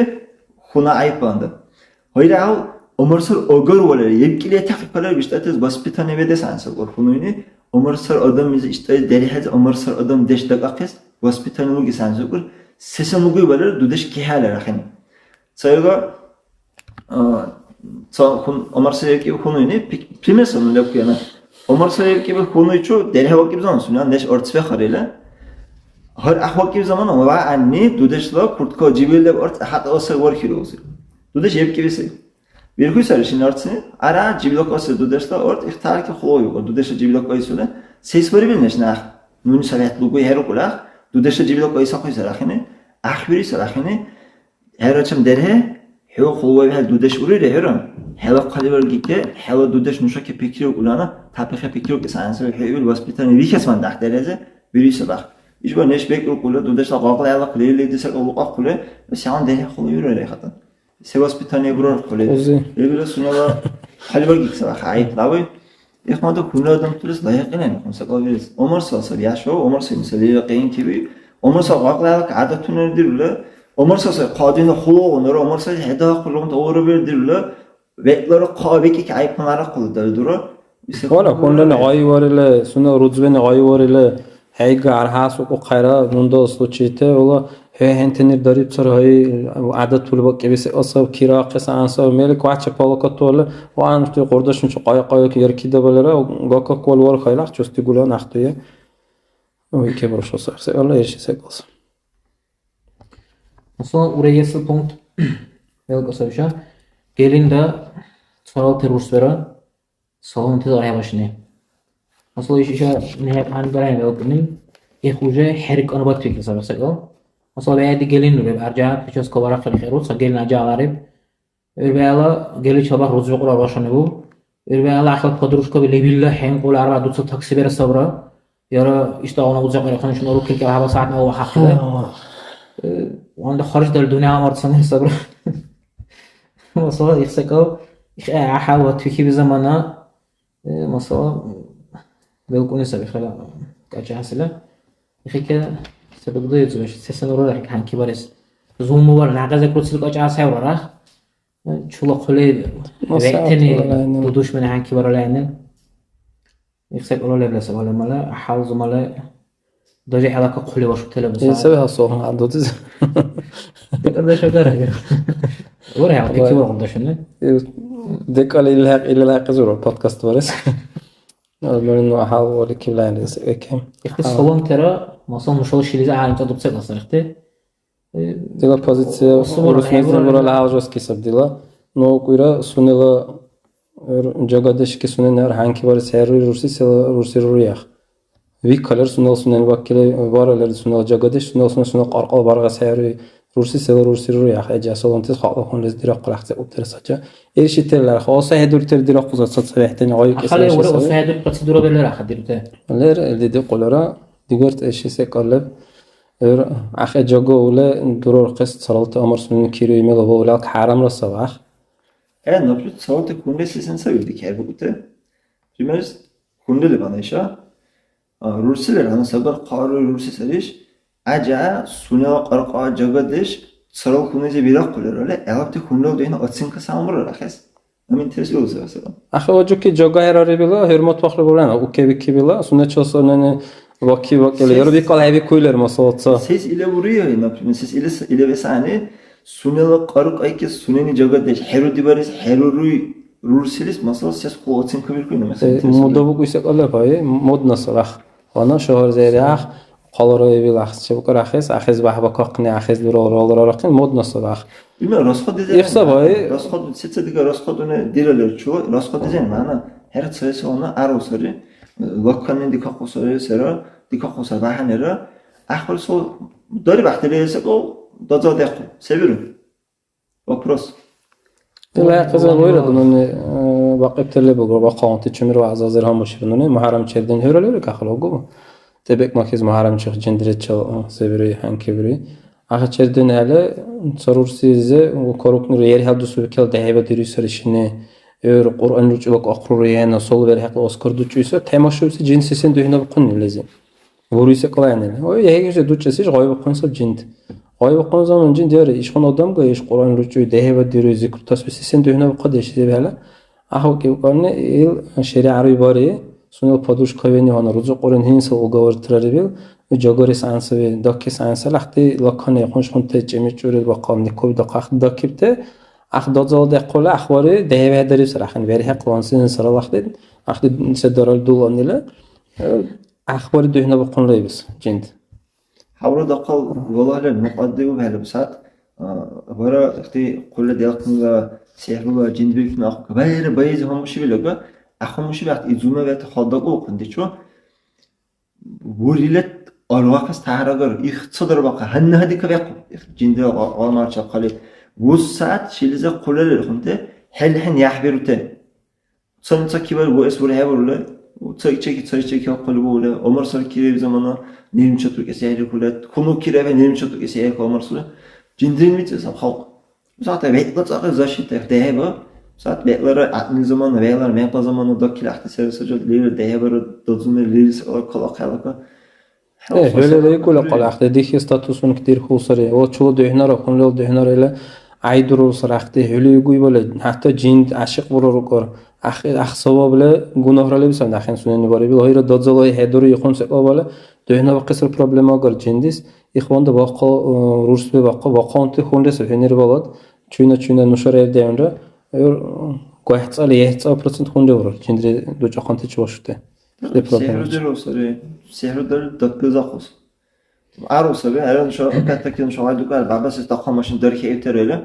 хьуна гӀяйпбанда. Гьайра гьав, умурсар агарвалара, ебкӀили ятахъибхӀелара биштӀатес воспитание бедес гӀягӀнисаб, хьунуйни, умурсар адамлизи иштӀайс дерихӀес, умурсар адам деш дакӀахъес, воспитание лугес гӀягӀнисаб, сесен лугуйбалара дудеш кихӀялара ахӀен. Цайга, а, ца хун-, умурсар ебкӀиб хьунуйни, пи-, пример саб ну лебкуяна. Умурсар ебкӀиб хьунуйчу дерихӀ вакӀиб заман сунела неш арц вехарила. Гьар гӀяхӀ вакӀиб замана ва гӀягӀнини дудешла куртка жибил леб арц гӀяхӀял сай вархируси. Дудеш ебкӀиби сай. Бирхуй сари шин арцни, ара жибила каси дудешла арц ихтарки хулуй, дудешла жибила кайсули. Сес барибил неш нах? Нуни совет лугуй хӀерукӀули ах, дудешла жибила кайсахъуй сарахини, ахӀбири сарахини, ХӀерачам дерхӀе, хӀу хъулваибхӀели дудеш урира, хӀура. ХӀела хъалибаргике, хӀела дудеш нушаке пикриукӀулана, тапихъе пикриукӀес гӀягӀнисаби, хӀу ил воспитание вихесман дахъдерхӀезе, бируси бахъ. Ишбар неш бекӀрукӀула, дудешла гъагъла гӀелахъули, или диса калукьахъули, сягӀун дерхӀе хъулуйура рехӀятан. Се воспитание бурар хъули? Узи. Лебила сунела хъалибаргике сабахъ гӀяйиблави. Ихмада хьунул адамтулис лайикьилани хъумсакӀал вирес. Умар сал саби яшав, Умар сай мисаллира къиянкиби, Умар сал гъакьлала гӀядатунира дирула, Умар сал сай хъадина хулугъунара, Умар сай хӀедагьахъурлигъунти авара бердирула, вегӀлара хъа бекӀи гӀяйпунара хъули далдура. Вала, хьунрани гъайварили, сунела рузбани гъайварили, хӀейга архӀяс укухъайра, нунала случайти, вала, ХӀу хӀентанир дарибцар, гьай, гӀядатули бакӀибси асаб, кирахъес гӀян саб, мелик вача палакатули, ва анхъти къурдашунчи къай-къайки яркидабалира, гакаквал вархайла, чус дигули нахъдуя. Ой, кебра шо сарси, Алла ирши секӀалси. Масала, урегеси пункт, белкӀа сабиша, гелинда царал террорсвера, Салонтазир гӀебашни. Масала, иш иша нехӀеб гьанбирайна белкӀни, их уже хӀеркӀанабад пикри саби секӀал. Масала, бегӀди гелин леб, аржа, прическа барахъили хӀеру, ца гелин ажалариб. ГӀур бегӀла геличил барх рузбикьула рашани бу. ГӀур бегӀла ахӀла подружкаби лебилла хӀенкьули арбякь дуциб такси берасабра. Яра иштагъуна узахъира ханшуна рукили кӀел хӀяба сягӀятна авъахъахъили. Гьа. Э, ванда харждали дунъя гьамар цамир сабра. Масала, их секӀал, их гӀяхӀял ва туьхиби замана, Э, масала, белкӀуни саби хала кьячӀасила. Ихике се дугдуциб, сесен урара хӀянки барес. Зулмувар някъ закруцил кьячӀас хӀеврара. Э, чула хъули вегӀтани дудушмани хӀянки баралайни. Их секӀал лебла сабала мала, хӀял зумала Даже гьалакка хъули вашутала буса. Ил саби гьасо, гьандудиз. ДекӀардеш агара. Ура, гьал, декӀи варгъундеш ини. Ил декӀали ил хӀякь, ил хӀякьиз ура подкаст варес. Азмарин ва гьал вали кивлайнис, эке. Ихти салонтера, масалан, нушала шилиза гьанча дубцес асарихти. Дила позиция урус мезли бурала гьал жесткий саб дила. Но кӀуира сунела жагадешки сунени гьар хӀянки барес хӀерри рурси села рурси руриях. Викалер сунела сунени вакили варалер сунела жагадеш, сунела сунела сунела кьаркьала баргас хӀерри рурси села рурси руриях. ГӀе, жа салонтес халкьла хьунрес дирахъу рахъ зе убтер сача. Ил шитерлар, хоса хӀедуртер дирахъу за цацавехӀтани гъайикӀес. Ахали ура хоса хӀедур процедура белера хадирте. Лер, илди дикьулара, дигурт эши секӀал леб. Эр ахӀе жагаули дурарухъес царалти амар сунени кируй мела ва улялка хӀярамра савах. Э, например, царалти хьунрес сен саби илди хӀербикӀути? Пример, хьунри лебан иша. А, рурси лер, гьанна сабар хъаруй рурси сариш. ГӀяжа, сунела кьаркьа жагадеш, царал хьунризи бирахъулерали, гӀелабти хьунрал духӀна оценка самбурра рахес. Нам интерес вируса, масалан. Ахи ваджуки жагайрарибила, хӀурмат бахъли бурена, укебикибила, сунечил сунени ваки-вакили, яра бикӀал хӀебикуйлер, масала, ца. Сес ила бурия, например, сес ила с-, ила весани, сунела кьаркьайки сунени жагадеш, хӀеруди барес, хӀеруруй рурсилис, масала, сес хъу оценка биркуйна, масала, э, интересно. Модабукуй секӀал леб, э, модна сарах. Вана шагьар зерях, хъалара эбил ахъс чебукӀар ахъес, ахъес бяхӀбакахъни, ахъес дуралра рарахъни, модна сарах. Именно расход дезен. Ихсабай. Расход, сецадига расходуни диралер чула, расход дезен, мана, хӀера цаэсална ару сари, лаккани дикахъу сари, сера, дикахъу сари, бяхӀянира, ахъбар со, дари бяхӀтили эсакӀал, даза дехъу, се биру? Вопрос. Ила хӀякьиза буира, нуни, э, бакьибтали бугур, бахъалгъунти чумир ва азазир гьамушир нуни, Мухаррам чердин хӀурали рикахъал гьугу. ТӀебекӀ махьиз Мухаррам чихъ жиндиречил, э, се бири, хӀянки бири. Ахъа чердин хӀяли, ца рурсилизи, у, корукнира ерхӀел дусубикел дехӀиба дируй сари шини, гӀур Кьуръан ручӀула кахърури гьена, сол верхӀехъла оскар дучӀуйса, тамашуси жинси сен духӀнабухъун илизи. Буруй секӀал гӀягӀнили. Ой, хӀегеже дучӀес иш гъайбухъун саб жинди. Гъайбухъун заман жинди яра, ишгъуна адамга иш Кьуръан ручӀуй, дехӀеба дируй, зикру тасбихӀ сен духӀнабухъа деши дебхӀела. Ахъ укӀи укӀарни ил шери гӀяруй бари, сунела подружка вени гьанна рузукьурин гьинсал уговор тӀрарибил, жагорес гӀянсави, дакес гӀянсали ахъти лакани хъуншхъунти чӀемичӀури бахъал никуби дахъахъти дакибти, ахъ дазала дяхъули ахъвари дехӀебхӀедариб сари, ахъен верхӀехъла ванси гьинсарал ахъти, ахъти се дарал дуланила, э, ахъвари духӀнабухъунра ибс жинди. Гьавра дахъал валалра мукьаддиубхӀели бусад, а, вара ихти хъули делхънила сихӀрула жиндибиркни ахъука. Байра байзи гьамушибил ага, ахъумушибяхъ изума вегӀти халдакӀулхъундичу. Бурилат аргъахъес тяхӀярагар, ихцад арбякьа, гьанна гьадикабяхъу. Их жиндира гъа-, гъамарча хъали. Вуссаат шилиза хъули лерхунти, хӀел-хӀен яхӀбирути. Цани ца кибар буэс бурхӀебурули, ца чеки, ца чеки хъули буули, Умар Саркиев замана нервничать рукӀес хӀерихули, хьунул кирабе нервничать рукӀес хӀерихули Умар Сули. Жиндрин мицӀи саб халкь. Сагъта бегӀла цӀакьи защита дехӀеба. Сагъта бегӀлара гӀягӀнили замана, бегӀлара мекъла замана дакили ахъти сера сажал лира дехӀебара дазуни лири сакьла кала хъялака. Э, хӀули рейкӀули къалахъли дихи статус ункдирхьул сари. Ва чула духӀнара, хьунрал духӀнара ила гӀяйдурул сари ахъти. ХӀули угуй вале, хӀятта жин гӀяшикь бурар укӀар. Ах-, ах савабли гунагьра леб саби, ахӀен сунени барибил. Гьайра дазалай хӀедури ихъун секӀалбали духӀнабахъесра проблема агар жиндис. Ихванда бахъал, э, рурсби бахъал, бахъалти хьунри саби, хӀунир балад. Чуйна-чуйна нушара ирдианра, гӀур, э, гвахӀцӀали, ехӀцӀа процент хьунри бурар, жиндри дучӀахъанти чувашути. Се проблема? СихӀру диру сари, сихӀру дари дакбилзахъус. Ару саби, гӀера нуша, опять-таки нуша гъай дукар, бабасес дахъал машин дархьаибтар или.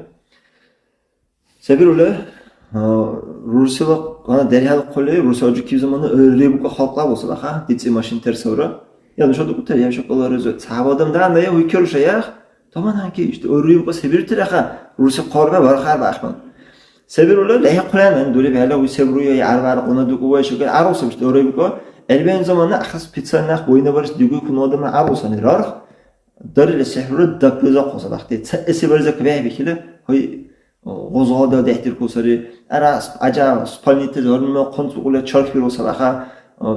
Се бирули, а, рурсила гьанна дерхӀел хъули, рурси аджукиб замана, э, рибука халкьла бусала, ха, дицӀи машин терсавра. Я нуша дукутар, я шакала резу. Цаба адам да, ная уйкер уша, ях. Таман ханки, ишди, э, рибука се биртира, ха, рурси хъарба, бархар бахман. Се бирули, лехӀи хъуляна, дури бяла, уй се буру, я арвар, къуна дуку, уй шакал, ару саб, ишди, э, рибука. Элбен замана, аха специально, ах, война барс, дигуй, куну адамна, ару сани, рарх. Дарили сихӀрура дакбизахъуса бахъти. Ца эси барза кабяхӀ бихила, гьуй, гъозгъалда дехӀдиркусари. Ара сп-, гӀяжа спальнитез гьарнума хъунцӀбукьула чархбируса баха,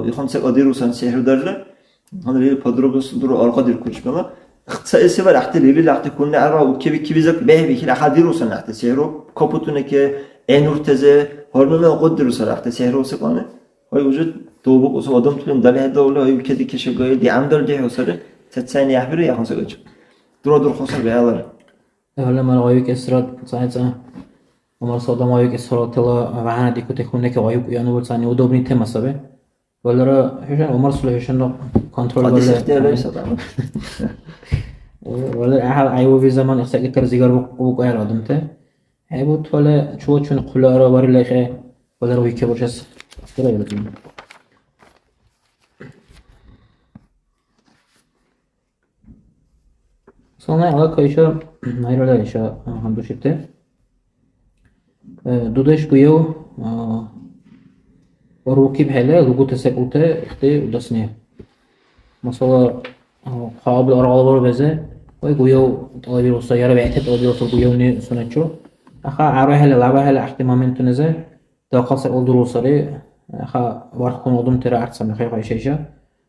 ихъун секӀал дирусан сихӀрударла. Гьанна ил подробности дура аркьадиркучкала. Ца эси бар ахъти лебил ахъти хьунна арва укеби кибиза кабяхӀ бихила хадирусан ахъти сихӀру. Капутунаке, гӀенуртазе, гьарнума гъуддирусан ахъти сихӀру секӀални. Гьай, уже дубукьуса адамтулин далхӀедаули, гьай, укеди кешагайил дигӀяндарли дихӀусари, цацайни яхӀбири, яхӀун сагачи. Дура дурхъуса биалар. ГӀуламар гъайукӀесра цайцӀа. Умар Садам гъайукӀесра тела вягӀна дикути хьунники гъайукӀуяну ва цани удобный тема саби. Валера, хӀушан Умар Сулай хӀушанра контроль Хадис вале. Ихтияр леб саби. Валера, гӀяхӀял гӀяйваби заман ихсакӀитар зигар букӀуяр адамти. ХӀебутвала чула чуни хъули араварили хӀе, валера уйкабуршас. Саламай алейкум, иша, майрала иша, а, гьандушибти. Э, дудеш гуяв, а, рукибхӀели, лугута секӀулти ихти удасни. Масала, а, хъабил аргъалабару безе, ой, гуяв тӀалабируса, яра бегӀти тӀалабируса гуявни сунечу. Аха, арвехӀели, лябахӀели, ахти моментунизе, дахъал секӀал дурул сари. Аха, вархкун удумтира арцамли хӀейхъа иша-иша.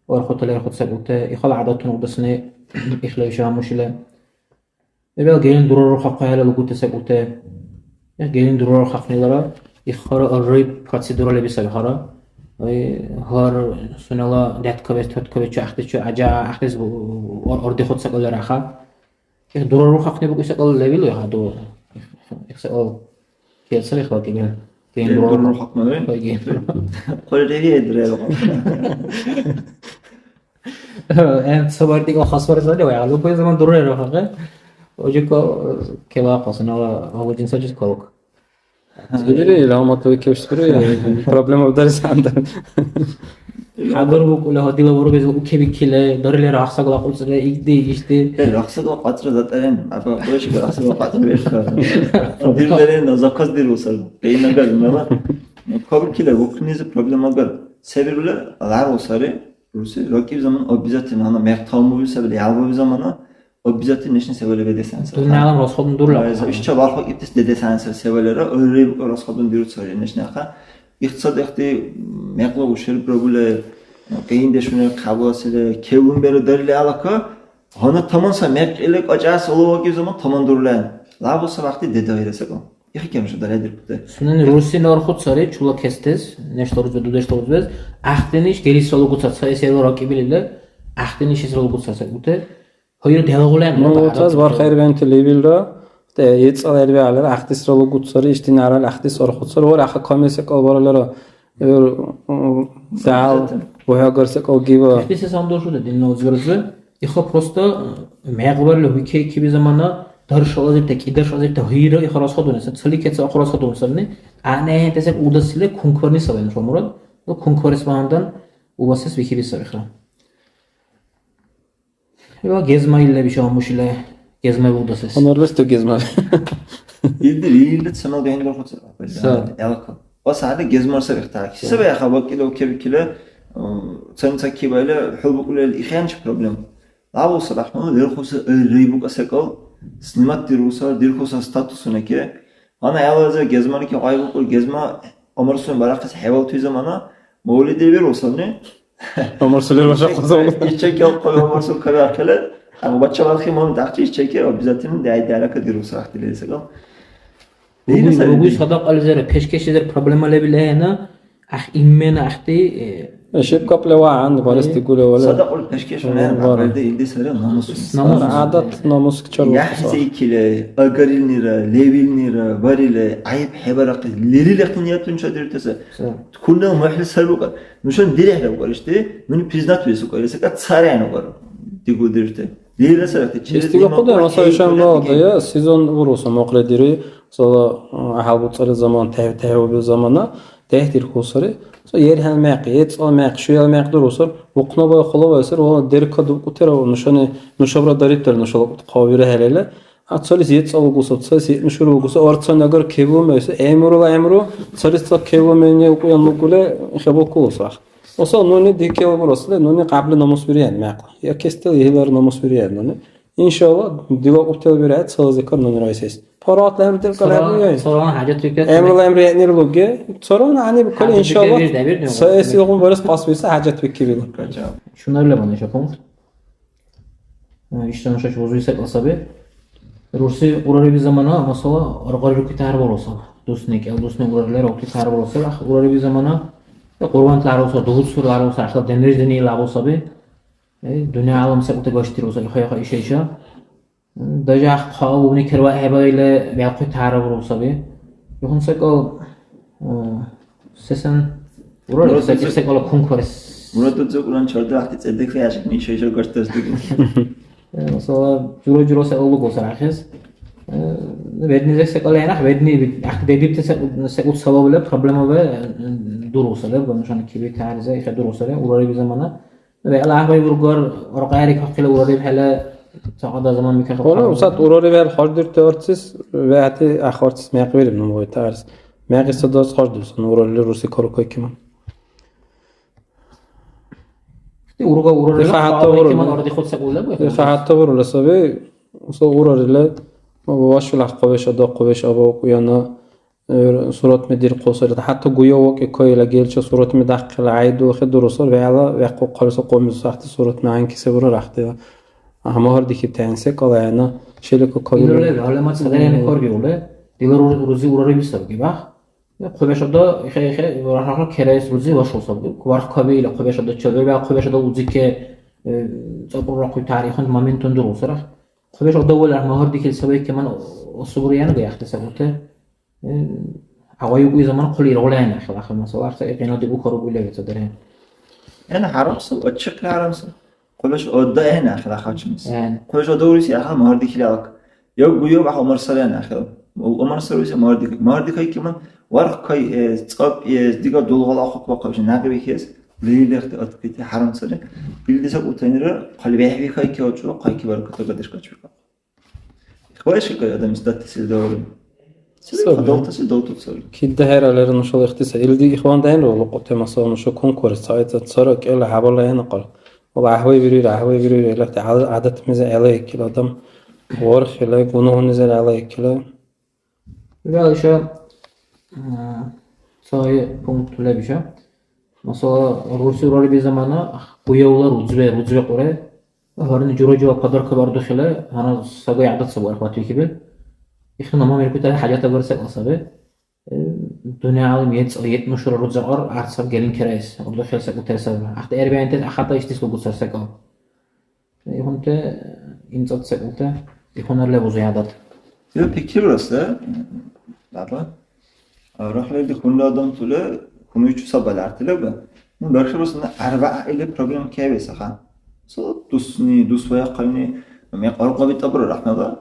Вархутала ирхъу секӀулти, ихала гӀядатуни удасни, ихла иша гьамушила. Лебал гелин дурарухъахъухӀели лугути секӀулти. Их гелин дурарухъахънилара, ихара аррай процедура леби саби хара. Ой, гьар сунела дяткабес, тёткабес, чуяхъдичу, гӀяжа гӀяхӀдес бу-, ор-, ордихуд секӀал лераха. Их дурарухъахъни букӀуси секӀал левил, иха ду. Их, их секӀал. КецӀри хватили. Кенгуру. Кенгуру хакмари? Ой, кенгуру. Хъулри дедре. Эн сабар дигу хасвар зали, ва лугу заман дурре ро хакъе. Ожико кела хасна ва ва дин сачис калук. Сабири, ила Алматави кевшбири, проблема дарис андан. Хабар букӀули, гьадила бургъес укебикили, дарили рахсагла кьуцӀра, игди, ишди. Э, рахсагла кьацӀра датӀарен, аба, къурешка рахсагла кьацӀра вешка. Дирдарен, заказ дирусар, къинагар, нала. Кабукила, укнизи проблемагар. Се бирули, лару сари, руси, ракиб заман обязательно, ана мерталмуби сабили, ялбуби замана, обязательно нешни се вали бедес анса. Дунялам расходун дурла. Ай, за ишча барху итис дедес анса се валера, ори расходун диру сари нешни аха. Ихцад ихти мекла ушер пробле, Къиндешуни хъябуасили, кевлумбера дарили алака, гьанна таман ца мекъили кьакьас алавакӀиб заман таман дурлан. Лябу ца вахти деда гъира секӀал. Ихикем шу дархӀедиркути. Сунени рурсини архуцари, чула кестес, нешла рузбе, дудешла рузбес, ахтени иш герисра лугуцар, ца эсерла ракӀибилила, ахтени иш эсерла лугуцар секӀути. Гьуйра делгӀулан. Ну, ца бархайрванти лебилра, те, ецӀал гӀервиалра, ахтисра лугуцари, ишдин арал ахтис архуцар, вара аха камил секӀал баралара, эр, м, дал, Обязательно. Вахагар секӀал гиба. Ахтиси сандуршута динна узгарза, иха просто, э, мягӀбарли гьуйкейкиби замана, даршалазибта, кӀидаршалазибта, гьира иха расходуни, ца цали кеца ахъу расходуни сабни, а не тесек удасили кункварни сабай нуша мурад, ну, кункварес багьандан, убасес вихиби сабихра. Ва гезма ил лебиша амушила гезма вудасес. Гьунарлис ду гезма. Илди, илди цамал бяхӀин бархуцар. Са. Элка. Ва сагьли гезмар сабихтаки. Са. Саби аха вакила укебикила, м, цан цаки байла хӀулбукӀула ихянчи проблема. Лаву сарахман дирхуса, э, рейбука секӀал, снимать дирхуса, дирхуса статусунаке. Гьанна гӀелази гезмарики гъайбукӀули, гезма Умар Сулим барахъес хӀевалтуй замана, мавлид дебирусални. Умар Сулим башахъусав? Иччакел хъули Умар Сулим кабиахъили, амма бача вархи мавлид ахъчи иччаки обязательно дяй дярака дирусахъили секӀал. Угуй, Дина сари угуй, дин. Садакьализира, пешкешизир проблема лебил ахӀена, ах, имена ахти, э, Шепкапли ва гьанна барес дигули вала. Садакьули пешкешуни Ва. Барда илди сари намус. Намус. ГӀядат, намус чарбухъуса. ЯхӀ зейкили, агарилнира, левилнира, варили, гӀяйиб хӀебарахъи, лерил ахъни ниятуни чедирутеса. Са. Кунна мухӀли сарбукьа. Нушани дирехӀе укьар ишди, нуни признать виэс укьар, исака цархӀян укьар дигу дирути. Лерил сарахъи, через Истига лима куда, кур масала, хӀейкули ишан балда, диги. Я сезон уруса мукьра дири, сала, а, гьалбуцӀали заман, тяхӀ-, тяхӀуби замана, тяхӀдирхьусари. Ца ерхӀел мякъ, ецӀал мякъ, шуял мякъ дурусар, ухънабай хъулавайсар, ва дерка дубкӀутира, ва нушани, нушабра дарибтар, нушала кьавира хӀелела. А цалис ецӀал лугусаб, цалис ецӀ мишур лугусаб, арцан агар кевлумайса, гӀемрула гӀемру, цалис ца кевлумайни укьян лугули, хӀебалкулусах. Усал нуни дикила бурасли, нуни кьабли намус вириан мякъла. Я кестел ихилар намус вириан нуни. Иншалла, дила утел вирая цала зикр нуни райсес. Парат лемдер калабу яй. Царана хӀяжат викет. Эмру лемри нир луги. Царана ани букали, иншалла. Ца эсилгъун барес касбиса хӀяжат викибила. Шунар лебан иша кумут. Ишта нушачи узули секӀал саби. Рурси урариби замана, масала, аргъарирути тяхӀяр бару саби. Дусни, кӀел дусни урарилер, укти тяхӀяр бару саби. Ах, урариби замана, э, Кьурбан тяхӀяр бару саби, дугьуцур тяхӀяр бару саби, ахла день рождения лябу саби. Э, дунъя гӀялам секӀути гашдиру саби, иха, иха, иша, иша. М, даже ах хъа уни керва хӀебаили, бяхъи тяхӀяр бару саби. Ихун секӀал, э, сесен урариб, Мурат секӀал, узур-, секӀал кункварес. Мурат узур Кьурбан чарда ахти цӀедехъи яшикни иша, иша гашдирес дуги. Э, масала, жура-жура се улугу сарахъес. Э, ведни зек секӀал гӀенах, ведни ахъ дедибти се, се уцалавле проблемаве, э, дуруса леб, нушани киби таризе, ихе дуруса леб, урариби замана. ВегӀла гӀяхӀбай бургар, уркьяри кахъила урарибхӀела, цагъада заман микахъа Вала, хъарбариб. Усад урарибхӀел харждирти арцис, вегӀти ахъ арцис мякъ бириб, ну, вай тарс. Мякъ иса дарс харждирсан, урарили руси карукайкиман. Ити урга урарила Иха хӀятта хъа урарила. Киман ардихъут сакӀулла бу, Иха хӀятта урарила саби, усал урарила, вашула хъавеш ада, хъавеш аба, куяна, э, суратми дирхъусири. ХӀятта гуя вакӀи кайла гелча суратми дахъила гӀяйдулхъи дурусар, вегӀла вяхъухъалиса къуми сахти суратми гӀянки се бурар ахъдила. Гьамагьар дихибтаэна секӀал гӀяна, шилика кабирули. Илала гӀялама цадаяни Мгм. Хьарбиули, дила ру-, рузи урариб сабги, бах? Хъубешада, хе-, хе-, рахъа кераэс рузи вашул сабги. Варх кабиила хъубешада чавер, ва хъубешада узике, э, цӀакьурра хъуй тарихун моментун дурусарах. Хъубеш адаввал гьамагьар дихили сабай кеман осубри яна гаяхъли сабурте. Э, гӀявайукӀуй замана хъули иргъули ахӀен, ахӀен, ахӀен, масала, ахӀен, ихъен дигу карукӀули вецӀа дархӀен. Яна хӀярамсу, отчекли хӀярамсу. Хъулаш отда ахӀен, ахӀен, ахӀен, чумс. АхӀен. Хъулаш отда уриси, ахӀен, мардихили алак. Ягу, ягу, ахӀен, умар сари ахӀен, ахӀен. Умар сари уриси, мардик-, мардик айкиман, варх кай, э, цӀаб, э, дига дулгъала ахъук бахъаб, жи, нагъи бихес, лили лехти открытие хӀярамсари. Илди саб утанира, хъали бехӀбихай кевачу, хъайки барката гадеш качбихаб. Ихвайшикай адам издатти силдаули. Саби. Саби. Хадалтаси далтуцари. Килда хӀера лера нушала ихтиса. Илди ихван дайнра лукьути масала нуша кункурс цаица цара кӀела хӀябала гьанна кьал. Вала гӀяхӀвай вируйра, гӀяхӀвай вируйра, илати гӀял-, гӀядат мезе гӀела икил адам. Вархила, гунагьунизе гӀела икила. Ва иша, а, цаи пункт леб иша. Масала, рурси уралиби замана, буявла рудзбе, рудзбе къуре, гьарни жура-жура подарка бардухила, гьанна сагай гӀядат сабу архӀватвикибил. Ихъна мамиркути хӀяжат агар секӀал саби. Э, дунъя гӀялим ецӀ-, ецӀ нушара рудзакьар арцаб гелин кераэс, урдухъес секӀал терсабра. Ахъти гӀербиаинтес ахата ишдис лугуцар секӀал. Ихъунти имцӀат секӀалти, ихъунар леб узуй гӀядат. Ил пикрирас, да? Баба. А, рахли хунна адамтули, хунуйчи сабал арти леба? Ну, бархибас на арбаа или проблема кевес, аха. Со дусни, дус ваяхъални, мекъ аркьаби табра рахмала.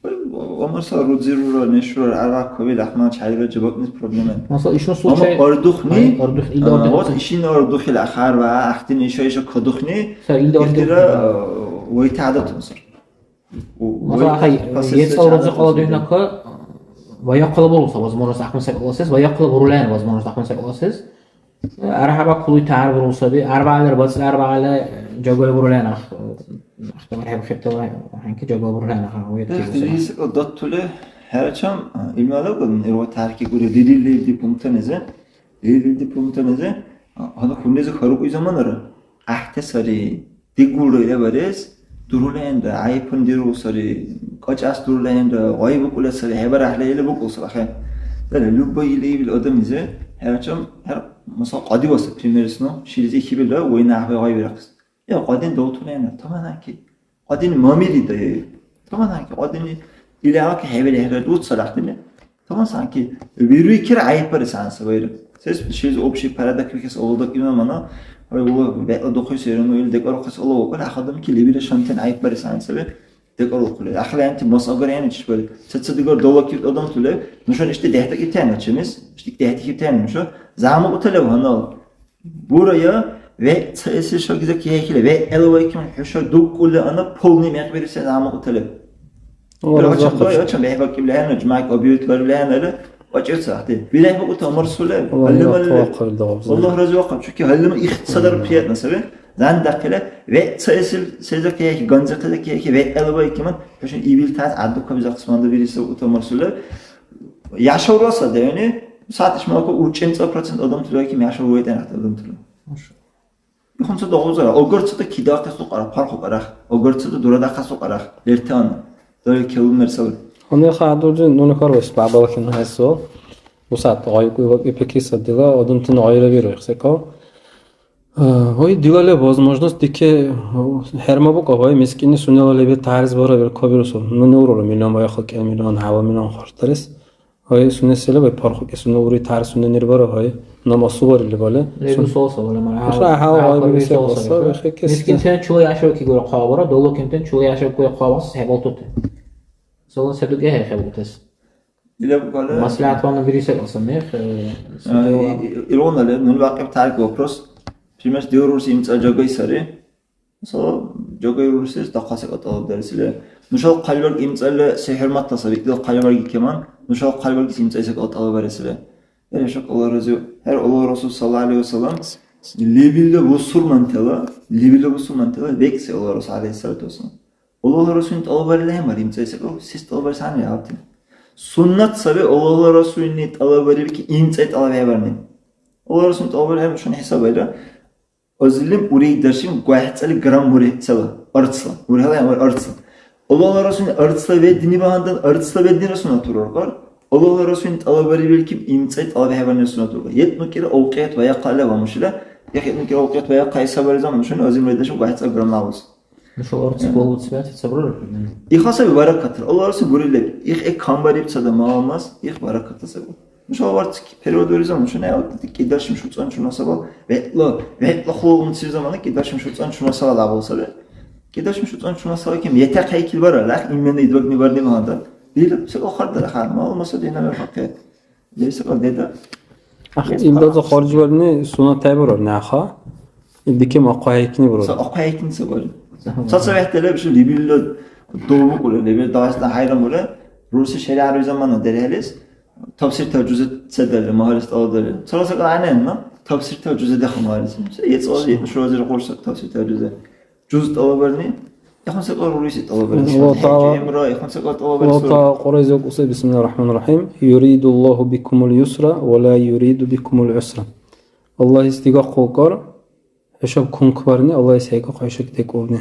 Ой, ва-, ва марса рудзирура, нешура, ара, кавил, ахман, чайра, жабакнис проблема. Масала, ишну Амма случай ардухни, ай, ардух, ил а, ардух. Вот ишин ардухил ахар ва ахтин иша, иша кадухни, Са, ил ардух. Ихтира, а, вайта адатун сар. У-, Масала, вайта хай, процесс ецӀал чарат руза къала уза. Дуйнака, ваяхъала буруса возможность ахман секӀаласес, ваяхъала бурулаен возможность ахман секӀаласес. АрхӀяба кулуйта гьар бурул саби. Арбагьалар бацӀли арбагьала жагали бурулай нах. Ахтамар хӀебхибтала хӀянки жагали бурулай нах. Уят Эх, кибуси. Дагестан датули хӀерачам, а, ималаб, м, иргъу тарки гури, лилил леб дипломтанизи, лилил дипломтанизи, а, гьанна хуннизи харукьуй заманара. ГӀяхӀти сари. Дигулра ила барес, дурулаянра, гӀяйпун диру сари, кьакьас дурулаянра, гъай букӀула сари, хӀебарахӀла ила букӀул сари ахӀен. Дара, любой ила ибил адамлизи, хӀерачам, хӀер, масала, кьади васа, примерсно, шилизи хибилра, вайна гӀяхӀбай гъай вирахъес. Я, кьадин далтулаянра, таманаки. Кьадин мамири да, я, я. Таманаки, кьадини ила гьаки хӀебирехӀе, дуцалахъ дили. Таман санки, вируйкира гӀяйиббарес гӀянса вайра. Сес шилизи общий порядок вихес авалдакӀиб замана, ой, ула бегӀла духуси, ну, или декӀарухъес алавухъун, ахъ адамки лебила шантани гӀяйиббарес гӀянса ве декӀарухъули. Ахъли гӀянти мас агархӀейна чишбали. Ца-ца-дигар давлакибти адамтули, нушани ишди дехӀдакӀибтани чимис, ишди дехӀдихьибтани нуша, заман уталев гьанал. Бурая, вегӀ цаэсил шагиза кехӀехъили, вегӀ гӀелавайкиман хӀуша дуккули ана полный мекъ бируси заман уталев. Ира гьачам, ой, гьачам бехӀбакӀибли хӀерна, жумайкь объявить барибли хӀерна, или вакӀиб ца ахӀти. БирехӀбакӀути Умар Сулев. Аллагь гьалимали, разивахъаб, дагъаб. Аллагь разивахъаб, чуки гьалима ихтисадар приятно саби. Зан дахъила, вегӀ цаэсил сеза кехӀехи, ганза кехӀехи, вегӀ гӀелавайкиман, хӀушани ибил тас гӀяддукабизахъес манда бириса ути Умар Сулев. Яшавра садени, сагъ ишмалку урчӀемцӀа процент адамтула ким яшав вайтӀен ахъти адамтула. Маша. Ихъунца дагъузара, огурцада кидахъес укьара, парх укьарах, огурцада дурадахъес укьарах, лертан, дали келун мерсал. Гьуни хадурри, нуни хьарбаибси бабала кин хӀейсу. Усад гъайкуй ва пикри садила, адамтани гъайра биру, ихсекӀал. Э, гъай дила леб возможность дике, э, хӀермабукӀа, гъай мискинни сунела леби тарз бара биркабирусу. Нуни урура миллион баяхъа кӀел миллион, гьава миллион харждарес. Гьай, сунесила вай пархуки, суна ури тар суненир бара, гьай, нам асубарили бале. Лебу Сун- соса вала мара. Ихра гьал гьал гьай кабири бириса соса, баса, ихра. Бихи кеси. Мискинтен чула яшавки гура хъабара, долокинтен чула яшавки гура хъабас хӀебалтути. Сола седуке хӀехӀебутес. Ила буквально Маслигьат ванна бириса калса мех, э, А, сунела. И-, и-, илгъуна леб, нуни бакьиб тарик вопрос. Пример, диур рурси имцӀа жагай сари. Масала, жагай рурсис дахъал секӀал тӀалабдарес или. Нушала хъалибарг имцӀали се хӀурматла саби, ил хъалибарги кеман, нушала хъалибаргис имцӀали секӀал тӀалабарес или. Яра шак Аллагь разив. ХӀер Аллагь Расул саллаллаху алейхи ва саллям, лебилла бусурмантала, лебилла бусурмантала векӀси Аллагь Расул алейхиссалату вассалам. Аллагь Расулни тӀалабарили хӀемар имцӀали секӀал, сес тӀалабарес гӀягӀнили гьалабтири. Суннат саби Аллагь Расулни тӀалабарибки имцӀали тӀалабхӀебарни. Аллагь Расулни тӀалабарили хӀемар, нушани хӀисабайра. Азилим урегдаршим гвайхӀцӀали грамм урехцала, арцла. Урехала гӀямар арцла. Аллагьла Расулни арцла ведни багьандан, арцла веднира суннат ураркъар. Аллагьла Расулни тӀалабарибилкиб имцӀай тӀалабхӀебарнира суннат уркъар. ЕтӀну кӀира авкьият ва яхъа алава мушила, яхъ етӀну кӀира авкьият ва яхъа хӀисабариза мушани азилим урегдаршим гвайхӀцӀали грамм авз. Нушала арц Э. балуцибати сабра. Иха саби баракатра. Аллагьла Расул бурили леб. Их э камбариб цада маламас, их баракатла саби. Нушала варц перевод вариза, нушани кӀидаршим шуцӀан чула сабал, вегӀла, вегӀла хулалумциб замана кӀидаршим шуцӀан чула сабал гӀягӀнили саби. КӀидаршим шуцӀан чула сабал ким, ятахъ хӀейкил бара, лах именно идвагни барни багьандан. Дила, се охар дара, ха, мал маса дина мер хакъе. Леса кал деда. Ах, Леса имдаза кал. Харжварни суннаттай бурар, няха. Илди ким ахъа хӀейкни бурар. Са ахъа хӀейкни са бурар. Ца ца вегӀтала бишу либилла довбукӀули, либил Дагъистан хӀяйрамули, рурси шаригӀяруй замана дерхӀелис, Тафсиртала жузе ца дарили, магьарис тӀалабдарили. Цала секӀал гӀягӀнена, тафсиртала жузе дехъу магьарис. Се ецӀал, ецӀал шуразир хъурса тафсиртала жузе. Жуз тӀалабарни, ихъун секӀал руриси тӀалабарис. Аллагь Тагьала, хӀяжи, гӀимра, ихъун секӀал тӀалабарис. Аллагь Тагьала Кьуръайзиб кьуси, бисмиллахир рахманир рахим. Юридуллагьу бикумул юсра ва ла юриду бикумул усра. Аллагьис дигахъулхъар, хӀушаб кункбарни, Аллагьис хӀейгахъу хӀушак декӀулни.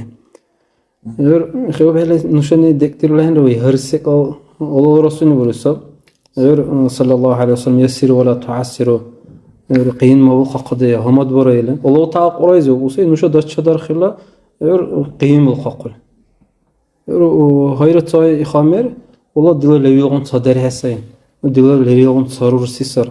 ГӀур хӀебалхӀели нушани декӀдирулхӀенра, вай гьар секӀал Аллагьла Расулни бурули саб. ГӀур, саллаллаху гӀалайхи ва саллям, «Яссиру ва ла тугӀассиру». ГӀур къиян мабулхъахъудая, гьамадбара или. Аллагьу ТагӀяла Кьуръайзи укуси, нуша даччадархила, гӀур къиян булхъахъули. ГӀур, у, гьайра ца ихъа мер, ула дила левилгъуна ца дерхӀе сай. Дила левилгъуна ца рурси сар.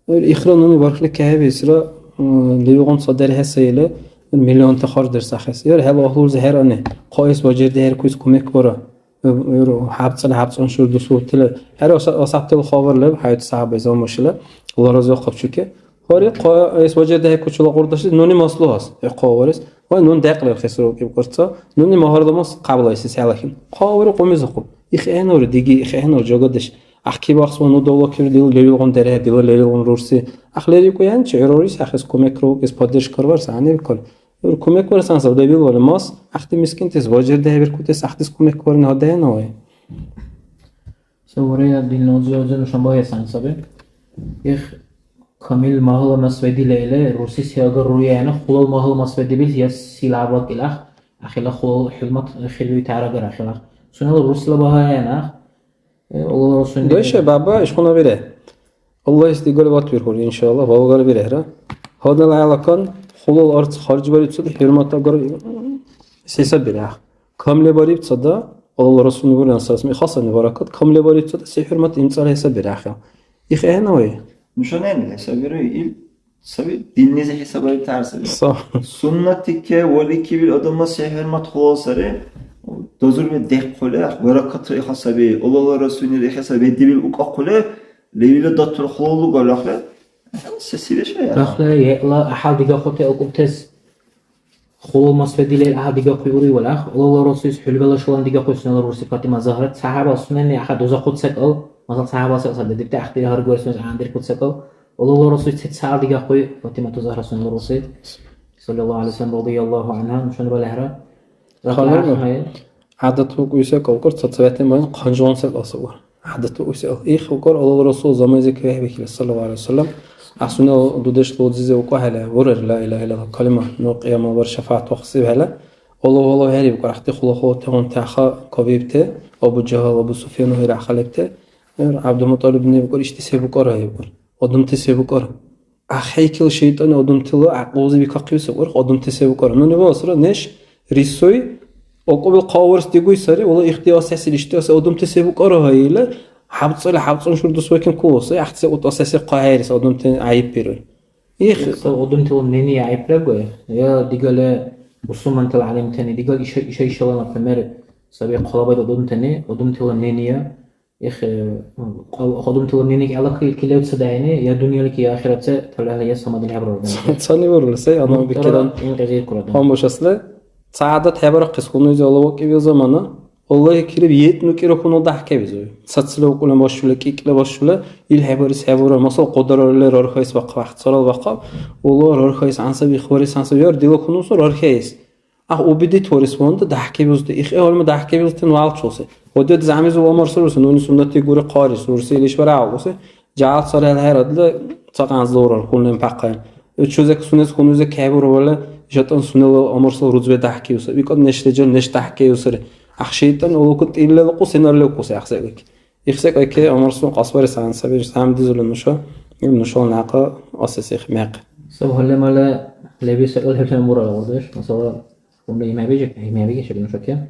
ГӀур ихра нуни бархли кахӀебиэсра, у, левилгъуна ца дерхӀе сай или, миллионти харждирсахъес. ГӀур хӀела агьлулзи хӀеръани, хъаэс бажардихӀеркуис кумекбара. ГӀур хӀябцӀали хӀябцӀан шур дусутила. ХӀера, ва са-, ва саптила хабар леб, хӀяйти сахаба замушила. Аллагь разивахъаб чуки. Гьари, хъа-, эс ваджа дехӀе кучула къурдашли, нуни маслугьас, э, хъа варес. Ва нуни декьлер хесра укиб кьурца. Нуни магьардамас кьабла эсис хӀелахин. Хъа вари кьумизахъу. ИхӀенур диги, ихӀенур жагадеш. Ахъибахъсма ну давлакир дила лерилгъун дерхӀе, дила лерилгъун рурси. Ахъ лерикӀу янчи, гӀуррис ахъес кумекра укес поддержка варс гӀягӀнибикалли. ГӀур кумекбарес гьансаб лебилвали мас, ахъти мискинтис ваджар дехӀбиркутес ахътис кумекбарни гьадайна вай. Се варая динна узузи нушан багьес гьансаби. Их камил магьла мас ведила или, рурси се агар руяна, хулал магьла мас ведибил, я сила абакӀилах, ахила хулал хӀурмат хирбиута арагар ахилах. Сунела рурсила багьаянах, э, улала сунни. Дойше, баба, ишхъуна бире. Аллагьис дигали ватбирхьур, иншалла, валгали бирехӀра. Гьадала гӀелакан, хулал арц харжбарибцад, хӀурмат агар, се сабирехӀе. Камлебарибцада, Аллагьла Расулни бурган сарас, ми хасани баракат, камлебарибцада, се хӀурмат имцӀала хӀесабирехӀе. ИхӀенавай? Нушанани хӀесабиру, ил саби, диннизи хӀисабарибти гӀяр саби. Са. Суннатике валикибил адамла се хӀурмат хулал сари, дазурби дехъули, баракатра иха саби, Аллагьла Расулнира иха саби, дибил укахъули, левила датур хулал лугал ахъли, се сири шая? Ахъли, яла ахӀял дигахъути акӀубтес. Хулал масведилел гӀяхӀ дигахъуй уривал ахъ, Аллагьла Расулис хӀулбала шалан дигахъуй сунела рурси Фатима Загьра, цахӀябал сунени ахӀ дузахъут секӀал, масал, цахӀябал секӀал саби, дедибти ахъдира гьаргварес сунес гӀяндиркут секӀал, Аллагьла Расулис цецахӀял дигахъуй Фатимату Загьра сунела рурси, саллаллаху гӀалайхи ва саллям, радияллаху гӀанхӀа, нушани балехӀра. Рахла Ханна ахъ гӀядат букӀуй секӀал кӀур, цацавиатли майна хъанжулан секӀал сабур. ГӀядатуси их укӀар Аллагьла Расул замайзи кавехӀбихьили, саллаллаху гӀалайхи ва саллям, гӀясунала дудешла узизи укӀухӀели, бурар, ла илагьа иллаллагь калима, ну кьиямала бархӀи шафагӀят вахъсивхӀели, Аллагь, Аллагь хӀерибкӀар, ахъти хулахъу тягъунти аха кабиибти, Абу Жагьал, Абу Суфьяну хӀера халебти, ГӀябдулмутӀалибни букӀар, ишди се букӀара, ибкӀар. Адамти се букӀара? АхӀейкил шайтӀани адамтила гӀякьлузи бикахъибси урх адамти се букӀара? Нуни валасра неш рисуй, акӀубил хъа варс дигуй сари, вала ихтиаси хӀясил ишди аси адамти се букӀара гьаила, хӀябцӀали хӀябцӀаншур дус вакин кулуси, гӀяхӀти се утӀа сеси хъа хӀейрес адамти гӀяйиббируй. Их. Ца адамтила мнение гӀяйиб лебгай? Я дигали бусурмантала гӀялимтани, дигали иша, иша ишала, например, саби къалабайда адамтани, адамтила мнение, Их, э, м, кьал-, адамтала ненек гӀелакай ил килевца дяхӀени, я дунъялики, я ахиратца, тавлахӀели, я самадли хӀебарар адам. Ца-, цани бурулра, сай, ну, анал бикилан. Тара инкьизир курадам. Гьанбушасли, ца гӀядат хӀебарахъес хьунуйзи алавакӀибил замана, Аллагьли кириб, етӀну кӀира хьунул дяхӀкабизур. Цацали укьула башула, кӀикӀла башула, ил хӀебарес хӀебурар, масал, кьадарали рархайс бахъал, вахъцӀарал бахъал, ула рархайс гӀянсаб, ихбарес гӀянсаб, яр дила хьунуса рархайс. Ах, убедить варис ванда дяхӀкебилзути, ихӀе гьалма дяхӀкебилзути ну алчулси. Ва дед замизул омар суруси, нуни суннатти гури хъари, сурси илиш вара алкӀуси, жагьал цархӀил хӀерадли ца кьанзла урар, хьунлен пахъаен. Чузек сунес хьунуйзек хӀебурвали, ишатӀан сунела омарсал рузбе дяхӀкиуса. Викьад нешли жан неш дяхӀкеусари. Ах, шайтӀан улуку тӀиллалкьу, сенар левкуси, ах, секӀайки. Их секӀайки омарсун кьасбарес гӀян саби, гьамдизули нуша, ил нушала някъа асес их мякъ. Саб гьалли-малли леби секӀал хӀебтани бурара, гӀурдаш. Масала, Унра имабиже-, имабиге шаги нушаке.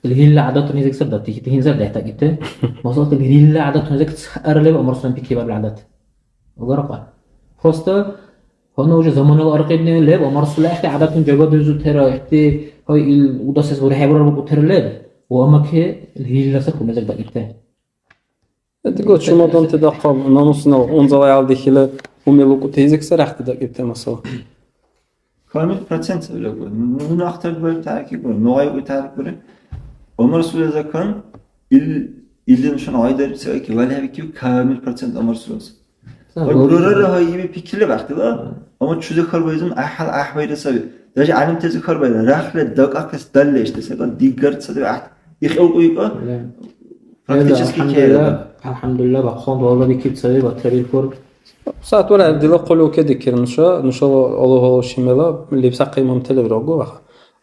Ил гьилла гӀядатуни зекӀсар дати, ити гьинзар дехӀдакӀибти. Масала, ил гьилла гӀядатуни зекӀ цара леб омарсуни пикрибарили гӀядат. Агаркьа. Просто гьанна уже заманала аркьибни леб омарсула ихти гӀядатуни жагадузутира, ихти, гьай, ил удасес бурехӀебурар букӀутира леб. Ва амаки ил гьилла сар хӀуна зекӀдакӀибти. Дигла чумаданти дахъал намусинал унзала ял дихила умил укӀути изик сарахти дакӀибти масала. Камил процент сабила гури. Нуни ахтардбариб тӀяракӀиб гури, ну гъайбури тӀяракӀиб гури. Умар Суле закон, ил, илди нушани гъайдариб ца аки, валхӀебикиб камил процент Умар Суле. Ца, ва гури. Бурарара гьай иби пикрила бахътила. Амма чузи хьарбаизун гӀяхӀял гӀяхӀбайра саби. Даже гӀялимтази хьарбаира, рахли дакӀахъес далли ишди секӀал дигар ца дев гӀяхӀ. Их укӀуйка. Практически алхӀямдулилла, кеда. АлхӀямдулилла, бахъал балла бикиб цаби, батра биркур. Саат вара дила хъули укедикира нуша, нушала Аллагьла шимала лебсахъи имамтала бирагу.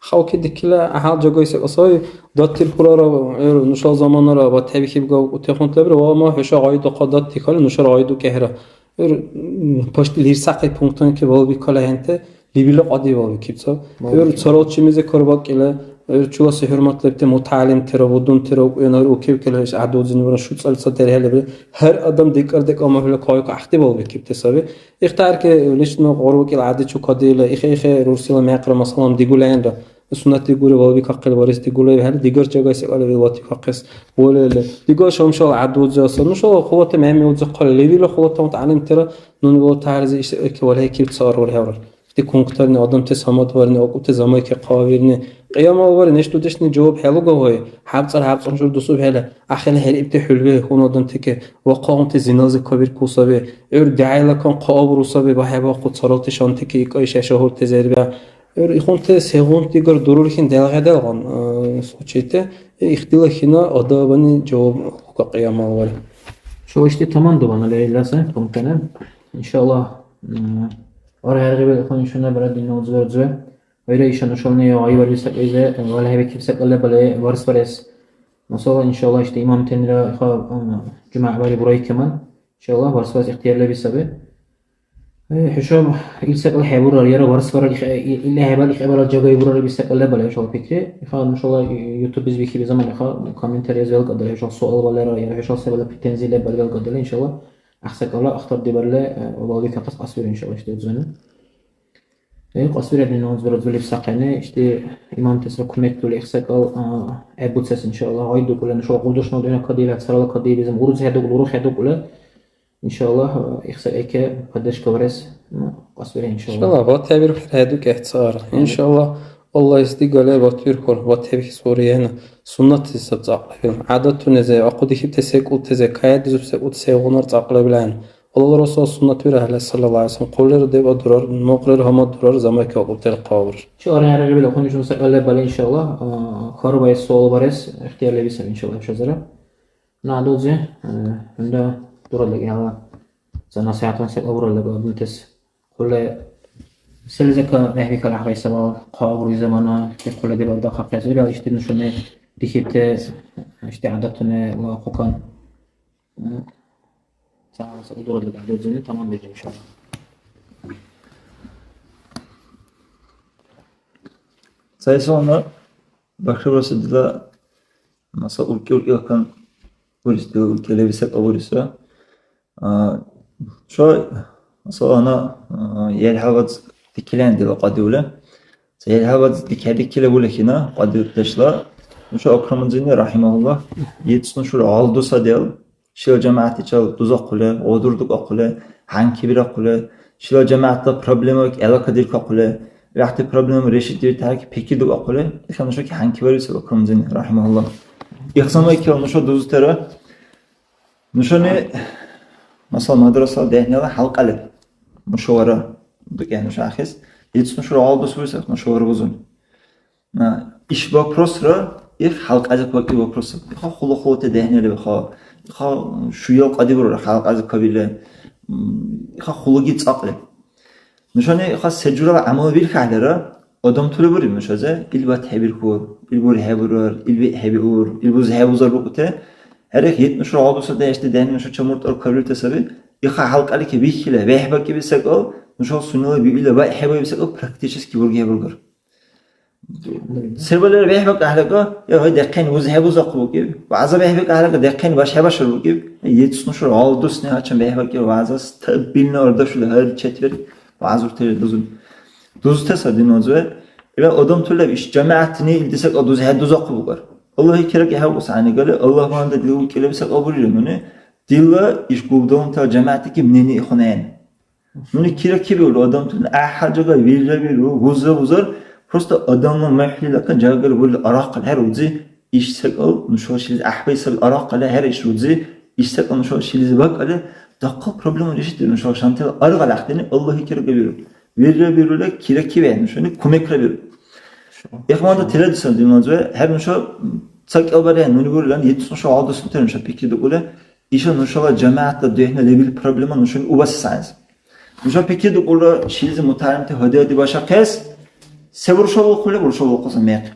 Ха укедикила гӀяхӀял жагайси кьасай датир хурара, гӀур нушала заманара ва тяби хибга утехунтла бира, ва ма хӀуша гъайдухъа дат дихали нушара гъайдукӀехӀра. ГӀур, м, пашти лирсахъи пунктунки балбикала хӀенте, лебила кьади балбикиб ца. ГӀур царалчимизи карбакӀила, гӀур чуласи хӀурмат лебти мутагӀялимтира, будунтира, укьянар укибкӀила иш гӀядудзинивра шуцӀали ца дерхӀе лебри. Гьар адам декӀар-декӀар махьула кайка гӀяхӀти балбикибти саби. Ихтарки лично гӀурбакӀила гӀяди чукадиила, ихе-ихе рурсила мякьра, масалан, дигулаянра. Суннат дигули балбикахъили барес дигули, хӀяли дигар жагай секӀал вилвати кахъес. Валили. Дигар шамшал гӀядудзи аса. Нушала хулата мягӀни удзи хъали. Левила хулата мутагӀялимтира нуни вала тагьризи иш экивали хӀекил ца арвали хӀеврар. Ити кунктарни адамтес гьамадварни, акӀубтес замайки хъавирни. Кьиямалвари неш-дудешни жаваб хӀелуга гьай. ХӀябцӀар хӀябцӀаншур дусубхӀели, ахили хӀеръибти хӀулби хьунул адамтеке ва хъагъунти зиналзи кабиркули саби. ГӀур дягӀила кан хъа абуру саби, багьхӀебахъу царалти шантеке икӀай шаша гьурти зербя. ГӀур ихъунти сегъунти-гар дурурхӀен делгӀеделгъан, э, случайти, э, ихтила хина адабани жаваб лука кьиямалвари. Шала ишди тамандубан, алхӀямдулилла, сай, кумтана. Иншалла, м, аргъ-гӀергъи белкъун ишгьунабра динна узбе-рузбе. Гъайра иша нушални гъайварили сакьайзе, валхӀебикиб сакьалла балай варсбарес. Масала, иншалла, ишди имамтанира иха, м, жумягӀ бари бурай каман. Иншалла, варсбарес ихтияр леби саби. Э, хӀушаб ил секӀал хӀебурар, яра варсбарар их-, и-, ил хӀебал ихӀебарал жагай бурар ил секӀал лебал, хӀушала пикри. Иха нушала ютуб бизбихьили замана иха комментариез велкӀадали, хӀушала суал валера, яра хӀушала се вала претензия лебал велкӀадали, иншалла, ахсекӀала ахтардибарли, э, валбикахъес кьасбиру, иншалла, ишди узбани. Э, кьасбирарни, ну, узбира, узбили сахъени, ишди имамтасра кумекдули, ихсекӀал, а, гӀеббуцес, иншалла, гъайдукӀули, нушала къулдушнала дунъя кадиили, царала кадиили, зам уруз хӀедукӀули, урух хӀедукӀули, иншалла, ихсакӀайке поддержка барес, ну, кьасбирар, иншалла. Иншалла, ватхӀебирхъира хӀедукӀехӀе цара. Амин. Иншалла, Аллагьис дигалли ватбирхур, ватхӀебихьес урехӀена. Суннатли саб цӀакьлабил. ГӀядатунизи, ахъудихьибти секӀултизи, кайдизуб секӀулти сегъунар цӀакьлабилан. Аллагьла Расул суннатбира гьалли, саллаллагьу гӀялайгьи ва саллам, хъулир дебадурар, мукьрир гьамаддурар, замайка акӀубтира каврар. Чи аргъ-гӀергъи белкъун ишгьуна секӀал лебал, иншалла, а, хьарбаэс суал барес ихтияр леби саби, иншалла, хӀушазира. Надузи, э, хӀунда дурадла гӀела ца насихӀятуни секӀал буралли, адамтас хъули селизека мехӀбикала гӀяхӀгъайсабал, хъа гӀури замана, хъули дебал дахъахъес, ил ишди нушани дихибти, ишди гӀядатуни ва хъукан. Ца, ца удурадли гӀядудзини таманбирни, иншалла. Ца исална бахъибарси дила, масала, уркӀи-уркӀилакан бурис, дила уркӀи леби секӀал буриса. А, ша, масала, гьанна, а, ел хӀябац дикилан дила кьадиули. Ца ил хӀябац дикхӀедикили улехина, кьадирдешла, нуша Акрамуддинни, рахӀимагьуллагь, ецӀну шура гъал дусадел, шила жамигӀятличил дузахъули, гъудурдукӀахъули, гьанкибирахъули, шила жамигӀятла проблемаби гӀелакадиркахъули, вегӀти проблема решить дирути гьарки пикридукӀахъули, иха нушаки гьанкибариб саби Акрамуддинни, рахӀимагьуллагь. Ихсанбайкила нуша дузутира, нушани, масала, мадраса дехӀнила хӀялкьа леб. Мушавара дукӀехӀе нуша ахӀес. ИцӀну шура гъал дус буриса, мушавара бузули. А, иш вопросра, их хӀялкьазиб вакӀиб вопросра. Иха хула-хулати дехӀнила леб, иха, иха шуял кьади бурара, хӀялкьазиб кабила. М, иха хулаги цӀакь леб. Нушани хас се журала гӀямал бирхьахӀелира, адамтули буриб нушази, ил батхӀебиркур, ил бурхӀебурар, ил виъхӀебиур, ил бузхӀебузар букӀути. ХӀерих, ит нушала гъабза дяшти дяхӀни нуша чамуртӀару кабирти саби. Иха хӀялкьалики бихьила, вехӀбакӀиби секӀал, нушала сунела биъила баъхӀебаиби секӀал практически бургхӀебургар. Се балира вехӀбакӀахӀелка, я гъай дяхъяйн бузхӀебузахъу букӀиб, вягӀза вехӀбакӀахӀелка, дяхъяйн башхӀебашар букӀиб, ецӀну шура гъал дусни гьачам вехӀбакӀира вягӀза стабильно ардашули гьар четверг вягӀзуртира дузули. Дузутеса диназивад, ила адамтула иш жамигӀятни илди секӀал дузхӀедузахъу букӀар. Аллагьли кераки хӀевкьус гӀягӀнигали, Аллагь багьандан дила уркӀилаби секӀал бурира нуни, дила иш губдалунтала жамигӀятики мнение ихъунаен. Нуни кира кибиулра адамтуни, гӀяхӀял жагали вирра виру, вуза вузар, просто адамла мухӀлила кан жагали бурили арахъал хӀерузи, иш секӀал нушала шилизи гӀяхӀбай саби арахъали хӀера иш рузи, иш секӀал нушала шилизи бакӀали, дахъал проблема решить диру нушала шантала аргъал ахъдини Аллагьли кирагабиру. Вирра вирули кира киве нушани кумекра биру. Ихмада тиладисан диманзуе, хӀер нуша ца кӀел бархӀе нуни бурилан, ецӀну шо гьалдасунтира нуша пикридукӀули, Иша нушала жамигӀятла духӀна лебил проблема нушани убаси саинс. Нуша пикридукӀулра, шилизи мутагӀялимти гьади-гьади башахъес, се буршабулхъули, буршабулхъуса мекъ.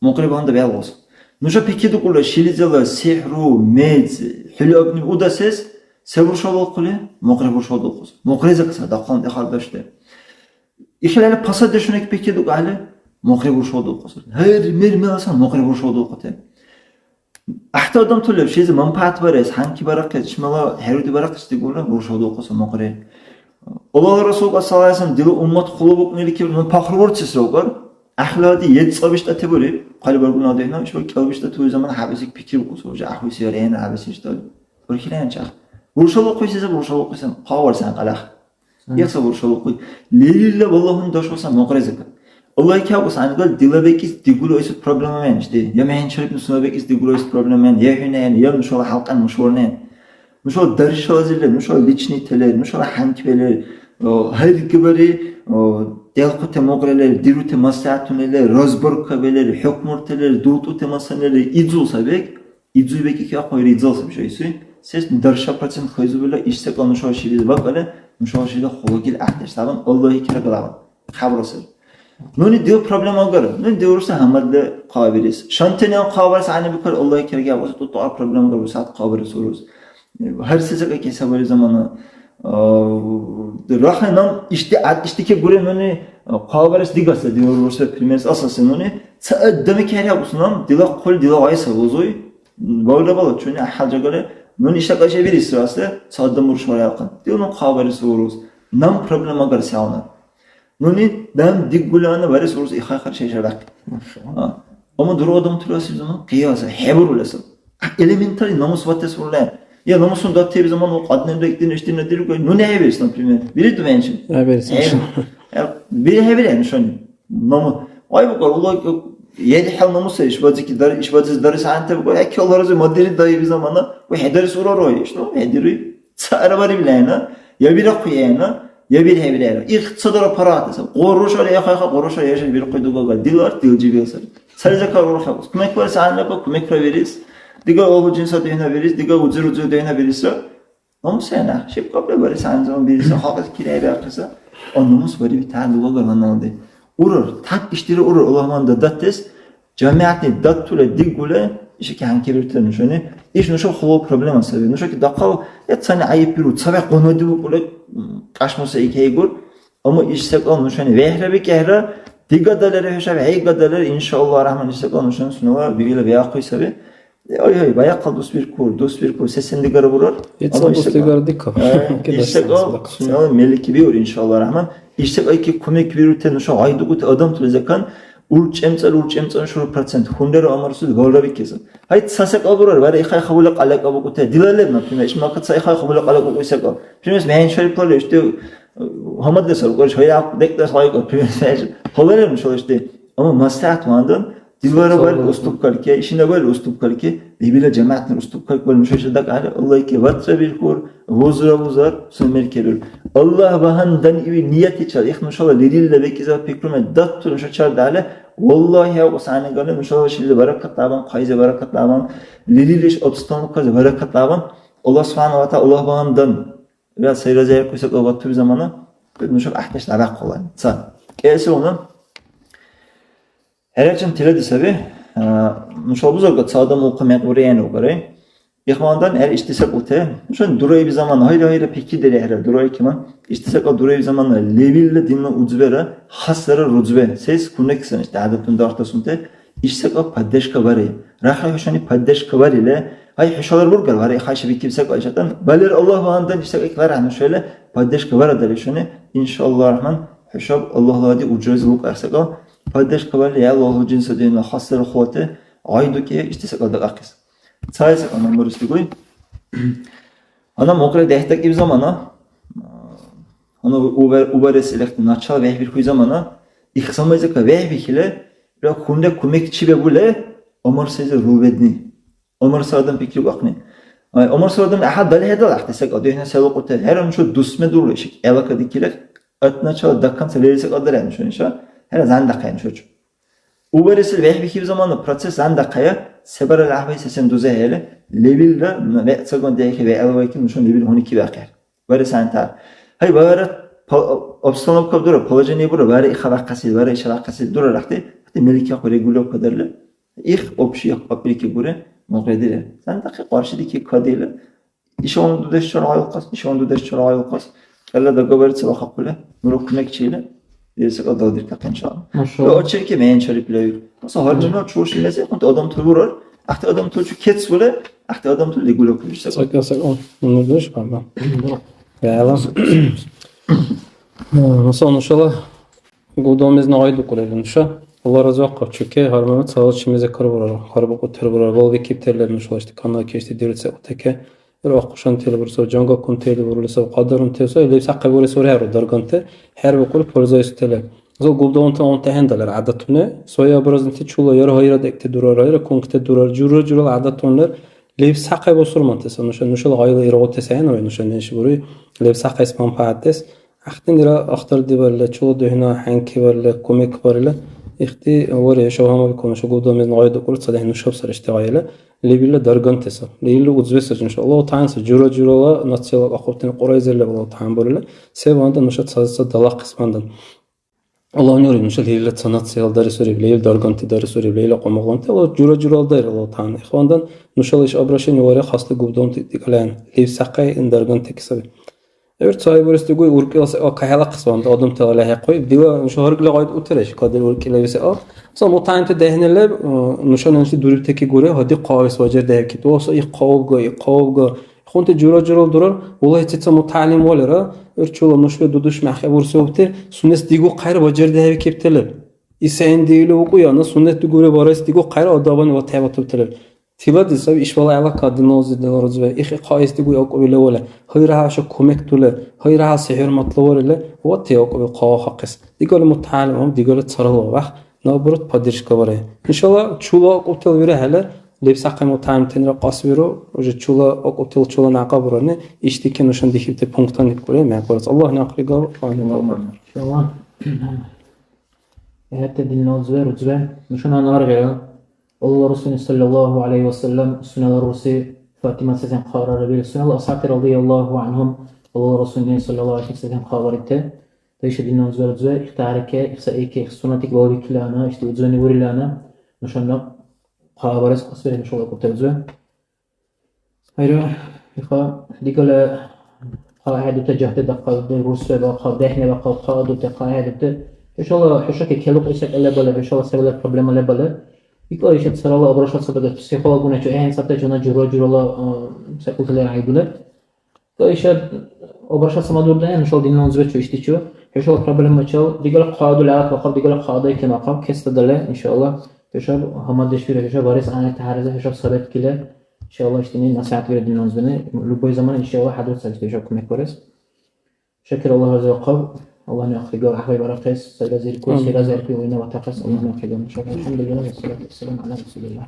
Мукъри багьандан бегӀлуса. Нуша пикридукӀулра, шилизила сихӀру, мез, хӀули агни удасес, се буршабулхъули, мукъри буршабулхъуса. Мукъри закса дахъал дехардашти. ИхӀелала пасадешунаки пикридукӀали, мукъри буршабулхъуса. Гьар мер-меласан мукъри буршабулхъути. ГӀяхӀти адамти леб, шилизи манпагӀят барес, хӀянки барахъес, чумала хӀеруди барахъес дигулра, буршадулхъуса мукъри. Аллагьла Расул саллаллаху алейхи ва саллям, дила уммат хъулубукьниликиб ну пахру бурцесра укар, гӀяхӀлади ецӀа биштӀати буриб, хъалибаргуна дехӀна, ишбар кӀел биштӀати уй замана хӀябэсик пикрибукӀуса, уже гӀяхӀуси арена хӀябэсиштӀали. Урхила анчах. Буршадулхъуси, буршадулхъуси, хъа варсан кьалах. Яхъ сабур шалукъуй. Лерилра валлагьуни дашуса мукъри закат. Аллагь кягъус гӀянгал дила бекӀис дигули ойсут проблема мен ишди. Я мехӀенчарибну сунела бекӀис дигули ойсут проблема мен. Я хӀуни, я нушала хӀялкьан мушурни. Нушала даршалазирли, нушала личный телер, нушала хӀянкибелер, о, гьайрикибари, о, делхъути мукърилер, дирути маслигӀятунилер, разборкабелер, хӀукмуртилер, дултӀути масанилер, идзул сабек. Идзуй бекӀ кахъу, иридзал саби шайсуй. Сес дарша процент хайзубила иш секӀал нушала шилизи бакӀале, нушала шила хъулагил гӀяхӀдеш сабан, Аллагьи кирагал аван. Хабра саби. Нуни дил проблема агара. Нуни дил уруса гьамадли хъабирис. Шантани хъабарес гӀягӀнибикар, Аллагьи кираги аван, тӀутӀугӀар проблема агара, сагӀят хъабарес урус. Гьар се секӀа кесабари замана. А, рахли нам ишди гӀяд, ишди ке гуре нуни, а, хъабарес дигаса дил уруса, примерс асаси нуни. Ца аддами кехӀе бусунам, дила хъули дила гъай сабузуй. Балра бала чуни гӀяхӀял жагали, нуни иша кашевирисра асли, ца адам уршваряхъан. Дила ну хъабарес урус. Нам проблема агарси гьална. Нуни дам диггулана варес урус ихай хар шешарахъи. Машалла. А. Амма дура адам турасиб заман, къияса, хӀебурула саб. Элементарный намус ватес урлан. Я намусун датеби заман, у кьаднем декдин, иштин надиргай. Нуни хӀебирис, например. Бири дувенчи. ХӀебирис, машалла. Бири хӀебирен шуни. Наму-, ай, букар, Аллагь, ели хӀял намуса, ишбадзики дар-, ишбадзис дарес гӀянтаб, букар, яки Аллагь рази мадири даиби замана, ва хӀедарес урарой, ишну, хӀедируй. Цара бариб лена, я бирахъу яна, я бирхӀе бирхӀера. Ихцадара парата са. Гъурушар яхайха, гъурушар яшар бирхъуй дугага. Дилар, дилжи билсар. Цариза кар урхабус. Кумек барес гӀянраба, кумек равирис. Дига Аллагь жинса духӀна вирис, дига узир узир духӀна вирисра. Ум сена, шиб кабла барес гӀянзаман бириса, халкьас кирай бяхъиса, о, намус бариби тяхӀяр лугагар гьаналди. Урар, так иштира урар уламанда датес, жамигӀятни датула, дигула, иша ки гьанкибирутира нушани. Иш нуша хулу проблема саби. Нуша ки дахъал, я цани гӀяйиб биру, цавяхъ гъунадиу кӀула, м, кьяшмуса икейгур. Амма иш секӀал нушани вехӀра бикӀехӀра, дигадалара хӀушаб, хӀейгадалара, иншааллагь, рахман, иш секӀал нушани сунела виъила виахъуй саби. Ой-ой, баягъ дус биркур, дус биркур, сесен дигара бурар. Ицад. Амма иш дус секӀал, дигара дикаб. Э, иш секӀал сунела мелики биур, иншааллагь, рахман. Иш секӀал ки кумек бирути нуша гъайдукӀути адамтули закан, урчӀемцӀал, урчӀемцӀал шура процент. Хунрара амарсули валра бикеса. Гьай, ца секӀал бурар, вара ихай хабула къалакабукӀути. Дила леб, например, иш мака ца ихай хабула къалакабукӀуси секӀал. Пример, мягӀин шарифлали ишди, э, гьамадли сар, укӀар, шайра декӀдас гъайкӀур, пример, мягӀин шариф. Гьаларира нушала ишди. Амма маслигӀят вандан, дилара варил уступкалке, ишина варил уступкалке, лебила жамагӀятни уступкалке варил нуша ишди дакӀахӀели, Аллагьке вацра биркур, вузра вузар, сумер керур. Аллагь багьандан иви ниятичал, их нушала лерилра бекӀизар пикруме датту нуша чардали, валлагьи, гӀявкьус гӀягӀнигали, нушала шилиза баракат лябан, хъайза баракат лябан, лерилис обстановказа баракат лябан, Аллагь субхӀяна ва тагӀяла Аллагь багьандан, ва сайра зягӀипуси кьабатуби замана, нушаб гӀяхӀдеш дабяхъула. Ца. КӀиэсилна. ХӀерачан тилади саби. А, нушала бузерга ца адам улхъу мекъ бурен угари. Ихвандан хӀер ишди секӀулти. Нушани дураиби замана, гьайра-гьайра пикридирехӀира, дураикиман. Ишди секӀал дураиби замана левилла динна удзбера, хасара рудзбе. Сес кунексан ишди гӀядатун дартасунти. Иш секӀал поддержка бари. Рахли хӀушани поддержка барили. Гьай, хӀушалар бургар, вари, хъайшабикиб секӀал ишатан. Балер Аллагь вандан иш секӀал вара нушала поддержка барадали хӀушани. Иншаллагь рахман, хӀушаб Аллагьла ади ужрази лукӀар секӀал. Поддержка барили, я Аллагьла жинса динна хасара хулати гъайдуки ишди секӀал дакӀахъес. Цаэс гьанна бурес дигуй. Гьанна мукьра дехӀдакӀиб замана, гьанна убар-, убарес илехъти начала вехӀбирхуй замана, ихсамайзака вехӀбихьили, ира хунра кумек чи бебули, Умар сайзи рулбедни. Умар сарадам пикрибухъни. Ай, Умар сарадам гӀяхӀял далхӀедал гӀяхӀти секӀал духӀна се лукьути. ХӀера нуша дусме дурли ишик гӀелакадикили, от начала до конца лерил секӀал дархӀя нуша, иша. ХӀера зан дахъхӀя нушачи. Убаресил вехӀбихьиб замана процесс гӀяндахъая, се барал гӀяхӀбай сесен дузахӀели, лебилра вегӀ цагон дехӀихьи вегӀла вайкиб нушани лебил гьуникибяхъехӀе. Барес гӀянтар. Гьай, вара по-, обстановка дура, положение бура, вара иха вахъаси, вара иша вахъаси дура рахти, хати мелики ху регулировка дарли, их общий их папирики буре, мугъедире. Сянтахъи къаршидики кадили, ишаван дудеш чаргӀайлкъас, ишаван дудеш чаргӀайлкъас, кӀелла договориться вахахъули, нура кумекчили, диресакӀал далдиркахъен, иншалла. Машалла. Очерки мен чарик левик. Маса гьармина чурши мезекъунти адамтур бурар, ахти адамтур чу кецвули, ахти адамтур лигули кулиш сакӀал. СакӀал, сакӀал. Ну, дудеш, баба. ВегӀла. Э, масала, нушала гудамезна гъайдукӀулира нуша. Алла разивахъаб, чуке, гьармана цала чимизе карбурара, хъарбукьутер бурара, балбикибтер леб нушала ишди канал кешти диру цекъутеке. Ира ахъушантели бурсав, жангакунтели бурули сав, кьадарунтели сав, лебсахъи бурес урхӀеру дарганти, хӀербукьули пользуясутели. Зул губдалунти гъунти хӀендалар гӀядатуни, своеобразнити чула яра гьайра декӀти дурар, гьайра кункти дурар, жура-журала гӀядатунлар, лебсахъи бусурмантеса, нуша, нушала гъайла иргъути сен, ой, нуша неш бури, лебсахъес манпагӀятдес, ахтинира ахтардибарили, чула духӀна хӀянкибарили, кумекбарили, ихти вари, хӀушаб гьамабикур, нуша губдал мезна гъай дукӀули, цадехӀ нушаб сари ишди гъайла, лебилла даргантеса, лебилла узбеса, нуша Аллагьу ТагӀяланса жура-журала нацияла ахъубтани Кьуръайзир леб Аллагьу ТагӀялан бурили, се вандан нуша цаца далахъес вандан. Аллагьуни ури, нуша лерилра ца нацияла дарес уриб, лерил дарганти дарес уриб, лерила къумагъланти, Аллагь жура-журала дайр, Аллагь ТагӀялан. Ихвандан нушала иш обращение варя хасли губдамти дикӀалаен, левсахъай ин дарганти кисаби. ГӀур ца бурес дигуй, уркӀила секӀал кахӀелахъес вандан адамтала лехӀихъуй. Дила нуша гьаргла гъайд утира иши кадил уркӀила виса. Ца мутаимти дехӀни леб, э, нуша нанши дурибтаки гуре, гьади хъавес ваджар дехӀибкит. Ва са их хъавубга, их хъавубга. Хунти жура-журал дурар, улайти ца мутагӀялим валира, гӀур чула нушби дудуш мяхӀкьябурсиубти, сунес дигу хъайр бажардихӀебикибти леб. Исаин диили укӀуяна, суннет дигули барес дигу хъайр адабани ва тяхӀбатурти леб. Тилади саби ишбала гӀелакад, динлази, дила рузби, ихи хъайс дигу акӀубили вале, гьайра хӀяша кумек дули, гьайра хӀял се хӀурматла варили, ва те акӀуби хъа хахъес. Дигали мутагӀялим, дигали цархӀил вах, наоборот, поддержка барая. Иншалла, чула акӀубтал вирахӀеле, лебсахъи мутагӀялимтанира кьасвиру, уже чула акӀубтал чула някъ бурани, ишдики нушан дихибти пунктани кури, мякьларас. Аллагь някъ ригав, амин. Иншалла. ХӀятта динна узбе, рузбе, нушана наргъира. Аллагьла Расулни саллаллаху гӀалайхи ва саллям, сунела рурси Фатима сесен хъарарабил, сунела асхӀябти радияллаху анхум, Аллагьла Расулни саллаллаху гӀалайхи ва саллям хъабарибти. Дайша динна узбе, рузбе, ихтиярики, ихсаики, их суннатик балбикилана, ишди узбени урилана, нушана хъабарес кьасбирехӀе, иншалла, кӀутебзур. Гьайра, иха, дигала хъа хӀедуте жагьти дахъал, рурсбе бахъал, дехӀне бахъал, хъа адуте, хъа хӀедуте. ХӀушала, хӀушаки келукьи секӀал лебали, хӀушала севлер проблема лебали. ИкӀла иша царала обращаться бага психологуначу, гӀе, гӀе, сабтачуна жура-журала, а, секӀултала гӀяйдули. То иша обращаться мадурдая, нушала динна узбечу ишдичу. ХӀушала проблемачал, дигала хъа аду лягӀят бахъал, дигала хъа адай кемахъал, кеста дале, иншалла. ХӀушаб гьамаддеш бира, хӀушаб барес гӀягӀнити гьариза, хӀушаб советкили. Иншалла, ишдини насихӀят бирар динна узбани. Любой замана, иншалла, хӀядурцадеш дешар кумекбарес. Шакир Аллагь разивахъаб. Аллагьни ахъри гав гӀяхӀбай барахъес, сай разиркур, се Амин. Разиркур, вина ватахъес, Аллагьни ахъри гав. АлхӀямдулиллагь, вассалату вассаламу гӀяла расулиллагь.